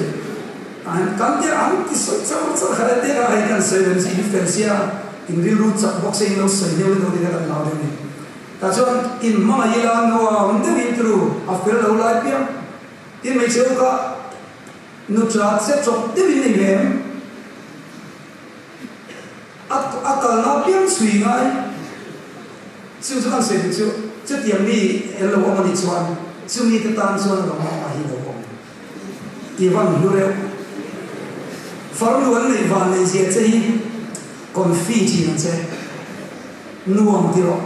Kan tia an ti sawi char char kha le te kha hei kan sawi lo ni chu in fel sia. In rilru chak bawk se in lo sawi deuh deuh ding a kan lau deuh ni. Tah chuan in hmangaih ila nuam deuh in tru a fel lo lai piang. Tin hmeichhe u kha nu tha che chawp deuh in nei ve em? A a kalna piang chhui ngai. Chu chu kan sawi duh chu chutiang mi en lo awm a nih chuan chumi te tan chuan a lo hmangaih hi lo awm. I van hlu reuh. Farnu an neih van neih zia che hi confi thin ang che. Nuam ti rawh.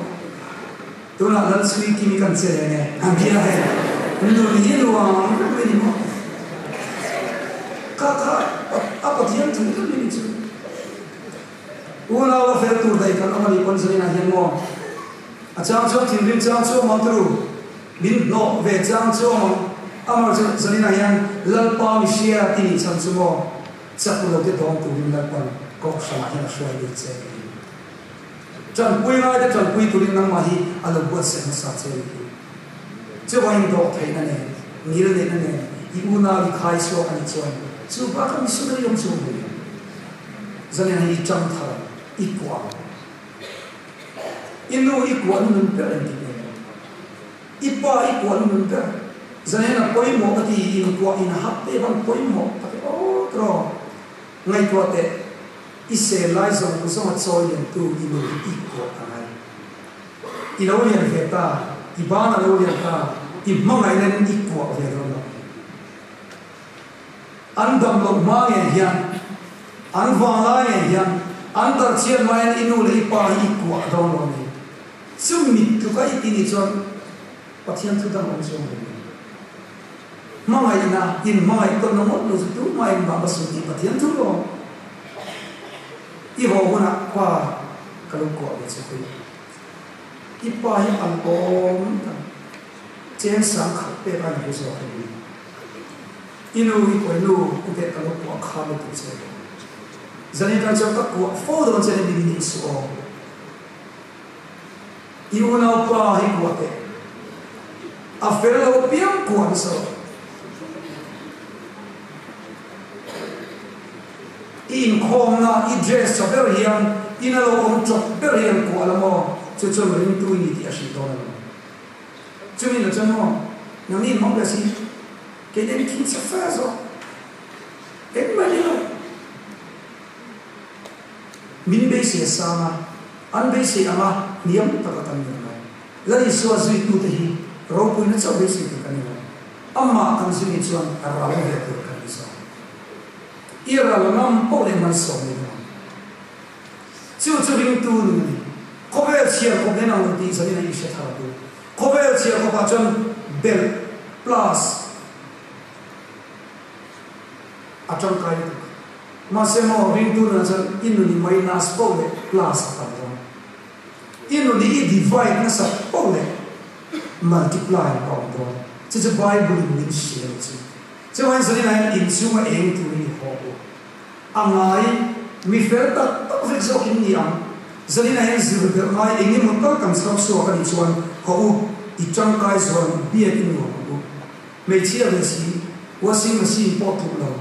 Tunah lal chhui kim kan che leh nge han ti a hei. Nun hi nuam vek mai ni maw. Kha kha a Pathian thu deuh mai ni chu. Unau a fel tur daih kan awm a nih pawn zaninah hian maw. A chang chuan thinrim chang chu awm ang turu. Min hnawh ve chang chu awm ang. Amaherawhchu zaninah hian Lalpa mi hria ti nih chhan chu maw chak lo te dawng turin Lalpan kohhranah hian a hruai lut che ka ti. Tanpui ngaite tanpui turin nangmah hi a lo buatsaih hmasa che a ni hi. Chuvangin dawh theihna nen, ngil neihna nen i unau i khai chhuak a nih chuan chu bakah missionary awm chu hmu em? Zaninah hian i tang thar ang, i kuah ang. I nu i kuah nun ber engtin nge maw? I pa i kuah nun ber zanin a pawimawh ka ti, in kuah in hap te van pawimawh tak e aw tiraw? Ngaihtuah teh, i sel lai zawng zawng a chawi lian tu i nu hi i kuah ka ngai. I lo lian ve ta, i ban a lo lian ta, i hmangaihna in i kuah ve dawn lo. An dam loh hma ngei hian, an vang lai ngei hian, an tarchhiat hma hian i nu leh i pa hi i kuah dawn lo a ni. Chu mit tluka i ti nih chuan Pathian thu dang awm chuang lo ni. Hmangaihna, inhmangaih tawnna ngawt lo chu tumah engmah va sawi tih Pathian thu lo. I haw hunah pa ka lo kuah ve che pui. I pa hi an awm tak. Cheng sang khat pek a ni zawk em ni? I nu i kawi nu u teh ka lo kuah kha lutuk che. Zanin atang chuan ka kuah fo dawn che a ni min ning suh aw. I unaupa hi kuah teh. A fel lo piang kuah nasa rawh. I inkhawmna, i dress tha ber hian ina lo awm chawp ber hian kuah la maw? Chu chuan ringtu i ni tih a hrilh dawn a lo. Chumi la chuan maw, nangni inhmang ve si, kei nen thin chhe fe zawk. Engmah ni lo. Min beisei a sang a, an beisei anga hniam taka kan ni lo. Lal Isua zuitute hi ropuina chauh beisei tur kan ni lo. Amah kan zui ni chuan ral ve tur kan ni zawk. I ral ngam poh leh malsawm ni lo. Chu chu ringtu nun a ni. Khawvel chhiar kawp nen ang lo tih zanin a inhre thar a tu. Khawvel chhiar kawpah chuan belh plus a tangkai lutuk. Mahse maw ringtu nunah chuan i nun i minus poh leh plus a tam dawn. I nun i i divide nasa poh leh multiply a awm dawn. Chu chu Bible in min hrilh a ni chu. Chuvangin zaninah hian inchhunga eng turin i haw u. A ngai, mi fel tak tak vek zawk in ni ang. Zaninah hian zir belh ngai eng emaw tal kan chhar chhuak a nih chuan haw u, i tangkai zual ang biak i nuam ang u. Hmeichhia ve si, washing machine pawh tluk lo.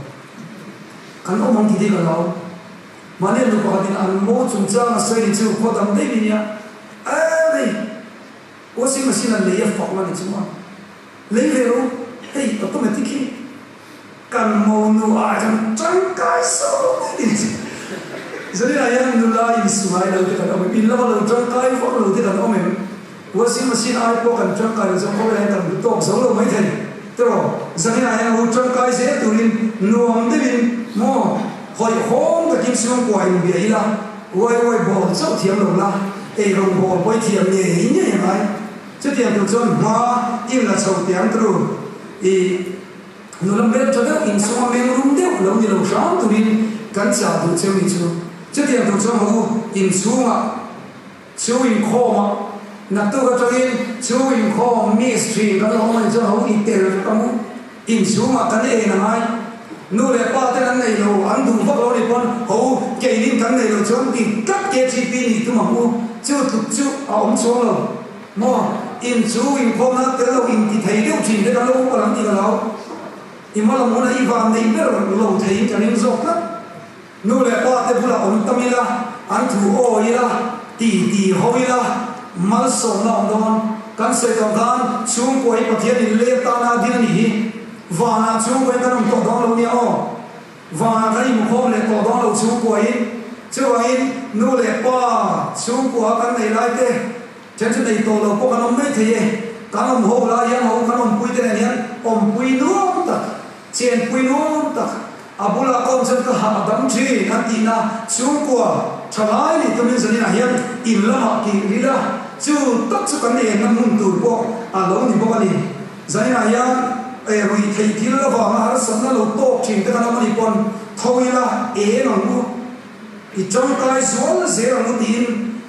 Kan awm ang ti ding a lo. Mahni nu pakhatin an mo chungchang a sawi ni chu khaw dang daih mai nia. Eii! Washing machine an lei a fak la ni chu maw? Lei ve ro, hei automatic hi kan mo nu ah chuan tangkai sawt mai ni chu. Zaninah hian nula insungai lo te kan awm em? In lama lo tangkai vak lo te kan awm em? Washing machine ai pawh kan tangkai lo chuan khawvel hian kan hmu tawk zo lo mai thei tiraw? Zaninah hian hu tangkai zel turin nuam deuhin maw hawihhawm takin chhungkua inbia ila, uai uai bawl chauh thiam lo la, eirawng bawl pawh i thiam ngei ngei a ngai. Chutiang tur chuan hma in la chho teh ang turu i nula hmel tha deuh inchhunga meng rum deuh lo ni lo hram turin kan chah duh cheu ni chu. Chutiang tur chuan haw u inchhungah. Chu inkhawmah naktuk atangin chu inkhawm mistri kan awm a nih chuan ho i tel vek ang u. Inchhungah kan en a ngai. Nu leh pa ten an nei lo, an duh vak lo a nih pawn ho keinin kan nei lo chuan ti tlat KTP nih tum ang u. Chu tluk chu a awm chuang lo maw? In chu inkhawmna tel lo inti thei deuh thin te kan lo awm palh ang tih ka hlau. I hma lam hunah i van neih ber lo theiin ka ring zawk tlat. Nu leh pa te bulah awm tam ila, an thu aw ila, ti ti ho ila, malsawmna awm dawn. Kan sawi tawh khan chhungkua hi Pathian in leng tana a din a nih hi. Vanah chhungkua in kan awm tawh dawn lo nia aw. Vanah kan inhmukhawm leh tawh dawn lo chhungkua in. Chuvangin nu leh pa chhungkua kan nei lai te then chu nei tawh lo pawh kan awm mai thei e. Kan awm ho lai hian ho kan awmpui te nen hian awmpui nuam tak, chenpui nuam tak, A bulah kawm chuan ka hah a dam thin an tihna chhungkua thalai nih tumin zaninah hian in lamah kih ril a, chu tak chu kan enna hmun tur pawh a lo ni bawk a ni. Zaninah hian e ruih theih thil avanga harsatna lo tawk thin te kan awm a nih pawn tho ila eng ang u, i tangkai zual zel ang u tiin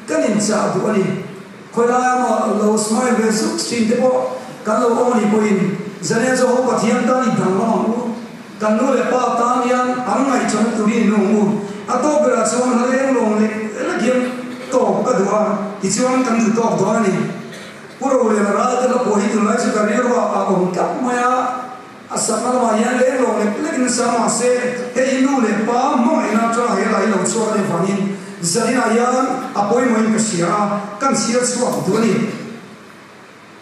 kan inchah duh a ni. Khawilai amaw lo smile ve zuk thin te pawh kan lo awm a nih pawhin Zane chu ho Pathian tan i danglam ang u. Kan nu leh pa tan hian an ngaihchawna turin nu ang u. A tawp berah chuan hla leng lawng leh lek hian tawp ka duh a, tichuan kan duh tawk dawn a ni. Pu Roliana ral te hla pawh hi tunlai chu ka rilruah a awm tlat mai a, a sakna lamah hian leng lawng lek lekin nasa mahse hei hi nu leh pa hmangaihna atanga he lai lo chhuak a nih vangin zaninah hian a pawimawhin ka hria a, kan chhiar chhuak duh a ni.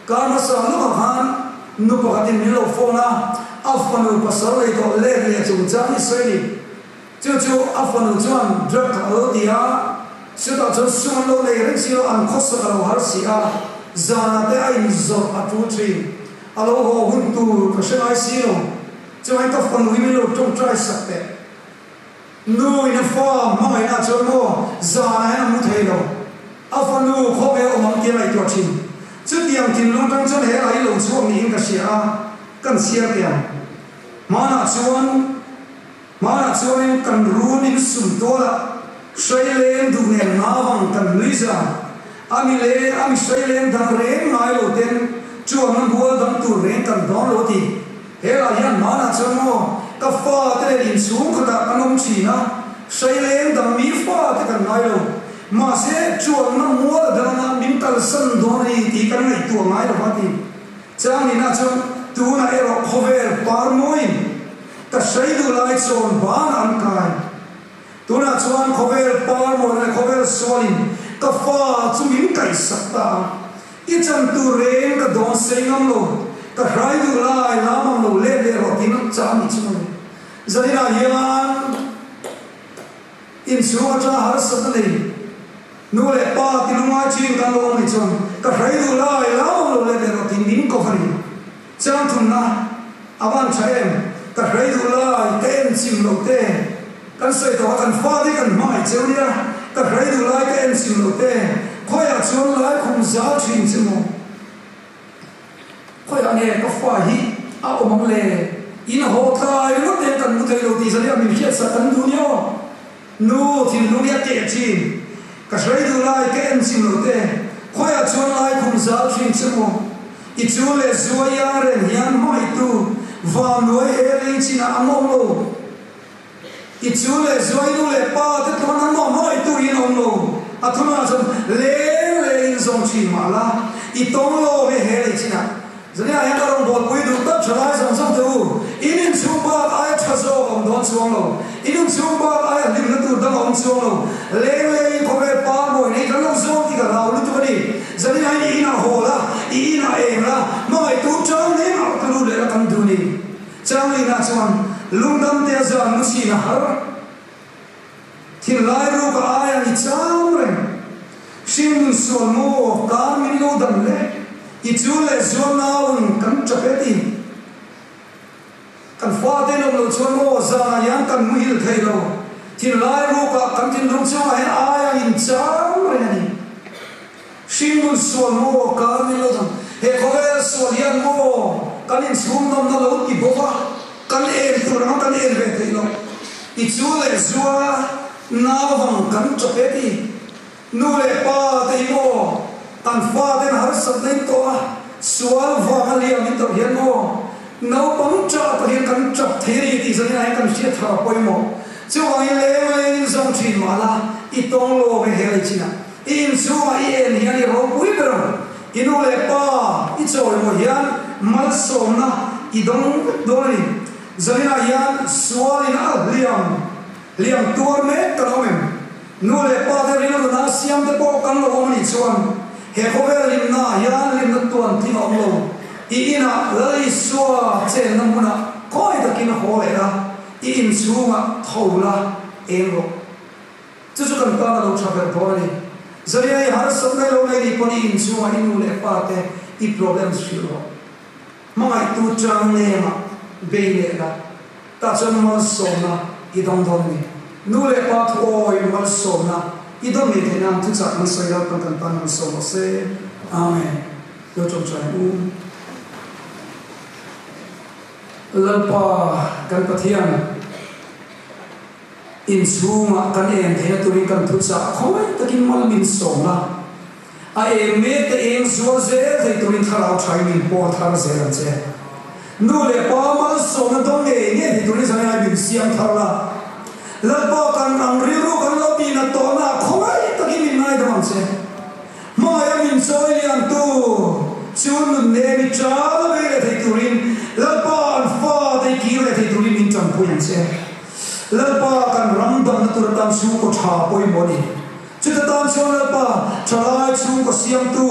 Kar hmasa lawkah khan nu pakhatin min lo phone a, a fanu pasal lei tawh let leh chungchang hi sawi a ni. Chu chu a fanu chuan drug a lo ti a, chutah chuan sum an lo nei reng si lo, an khawsak a lo har si a, zanah te a inzawrh a tul thin. A lo haw hun tur ka hre ngai si lo. Chuan ka fanu hi min lo tawngtai sak teh. Nu in a fa hmangaihna chuan maw zanah hian a mu thei lo. A fanu khawvel awm ang tia ngaihtuah thin. Chutiang thinlung tang chuan he lai lo chhuak niin ka hria a, kan chhiar teh ang. Hmanah chuan Hmanah chuanin kan run in sum tualah hraileng duh nen ngavang kan nui zan. A mi le a mi hraileng dang reng ngai lo ten chuan bual dang tur reng kan dawn lo ti. He lah hian hmanah chuan maw ka fa te nen inchhung khatah kan awm thin a, Hraileng dang mi fa te kan ngai lo. Mahse, chuanna mual dangah min kalsan dawn a ni tih kan ngaihtuah ngai lo va ti. Changina chuan tunah erawh khawvel par mawiin ka hrai duh lai chawn banah an kai. Tunah chuan khawvel par mawi leh khawvel sualin ka fa chu min kaihsak ta a. I chan tur reng ka dawn sei ngam lo, ka hrai duh lai lam ang lo let leh rawh tiin a chah a nih chu mawle. Zaninah hian inchhung atanga harsatna nei nu leh pa ti lungai chin kan lo awm anih chuan ka hrai duh lai lam ang lo let leh rawh tiin min ko a ni. Chang thumna a van tha em? Ka hrai duh lai ka en chim lo te, kan sawi tawh a kan fate kan hmangaih cheu nia, ka hrai duh lai ka en chim lo te, khawiah chuan lai khum zal thin che maw? Khawiah nge ka fa hi a awm ang le? In haw tlai ringawt nen kan mu thei lo tih zan hi a min hriatsak kan duh nia aw. Nu thinlung hi a keh thin. Ka hrai duh lai ka en chim lo te, khawiah chuan lai khum zal thin che maw? I chu leh zua i ang reng hian hmangaihtu vannuai he lei chinah an awm lo. I chu leh zua i nu leh pa te tluan an mah hmangaihtu hi an awm lo. A thunah chuan leng leh in zawng thin mah la, i tawng lo ve he lei chinah. Zaniah hian ka rawn bawlpui duh tak tha lai zawng zawng teh u. In inchhung bak aia tha zawk a awm dawn chuang lo. In inchhung bak aia hlimna tur dang a awm chuang lo. Leng lengin khawvel pa mawi nei kan lo zawng tih ka hlau lutuk a ni. Zaniah hian i inah haw la, i inah eng la, hmangaihtu chang nen a ka lut leh la kan duh a ni. Changlina chuan lungdam te a zan mu chin a har. Thinlai ruk a aia ni chang reng. Hringnun sual maw kar min lo dan le, i chu leh zual naun kan tap e ti. Kan fate in awm lo chuan maw zanah hian kan muhil thei lo. Thinlai ruk ah kan thinlung chungah hian aia in chang reng a ni. Hringnun sual maw kar min lo dan, he khawvel sual hian maw kan inchhung nawmna lo ti bawk a, kan en tur anga kan en ve theih loh. I chu leh zua nauvang kan tap e ti. Nu leh pa te hi maw kan fa ten harsatna in tawh a, sual vanga liam in tawh hian maw naupang ṭah pawh hian kan ṭap thei a ni tih zanin ah hian kan hriat thar a pawimawh. Chuvangin leng lengin zawng ṭhin mah la i tawng lawm e he lei chinah. I inchhungah i en hian i ropui ber ang. I nu leh pa i chawimawi hian malsawmna i dawng vek dawn a ni. Zaninah hian sualin a hliam hliam tuar mek kan awm em? Nu leh pa te rilru nana siam te pawh kan lo awm a nih chuan he khawvel hlimnaah hian hlimna tuan tling a awm lo. I inah Lal Isua chenna hmunah khawi takin a haw leh la, i inchhungah tho la eng rawh. Chu chu kan tan a lo tha ber dawn a ni. Zaria i harsatna i lo nei nih pawn i inchhungah i nu leh pa te i problems hrilh rawh. Hmangaihtu chang nengah bei leh la, tah chuan malsawmna i dawng dawn a ni. Nu leh pa thu awi malsawmna i dawn ngei theih nan thuchah kan sawi Lalpan kan tan malsawm rawh se. Amen. Lo tawngtai ang u. Lalpa kan Pathian. Inchhungah kan en theihna turin kan thuchah khawi takin mal min sawm a, a eng mek te eng zual zel thei turin thlarau thain min pawl thar zel ang che. Nu leh pa malsawmna dawng ngei ngei thei turin zangai min siam thar la. Lalpa kan ang rilru kan lo tihna tawhna ah khawi takin min ngaidam ang che. Hmangaih a min chawi lian tu chu nun nemi tan a bei leh thei turin Lalpa an fate i kir leh thei turin min tanpui ang che. Lalpa kan ram damna tur atan chhungkaw tha pawimawh a ni. Chuta tan chuan Lalpa thalai chhungkaw siamtu,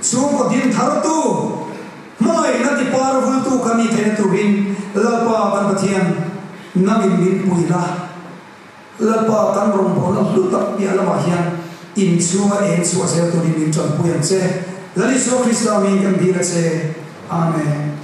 chhungkaw din thartu, hmangaihna ti par vultu kan nih theihna turin Lalpa kan Pathian nangin min pui la. Lalpa kan rawngbawlna hlu tak piah lamah hian inchhunga eng chhuah zel turin min tanpui ang che. Lal Isua Krista min kan dil a che. Amen.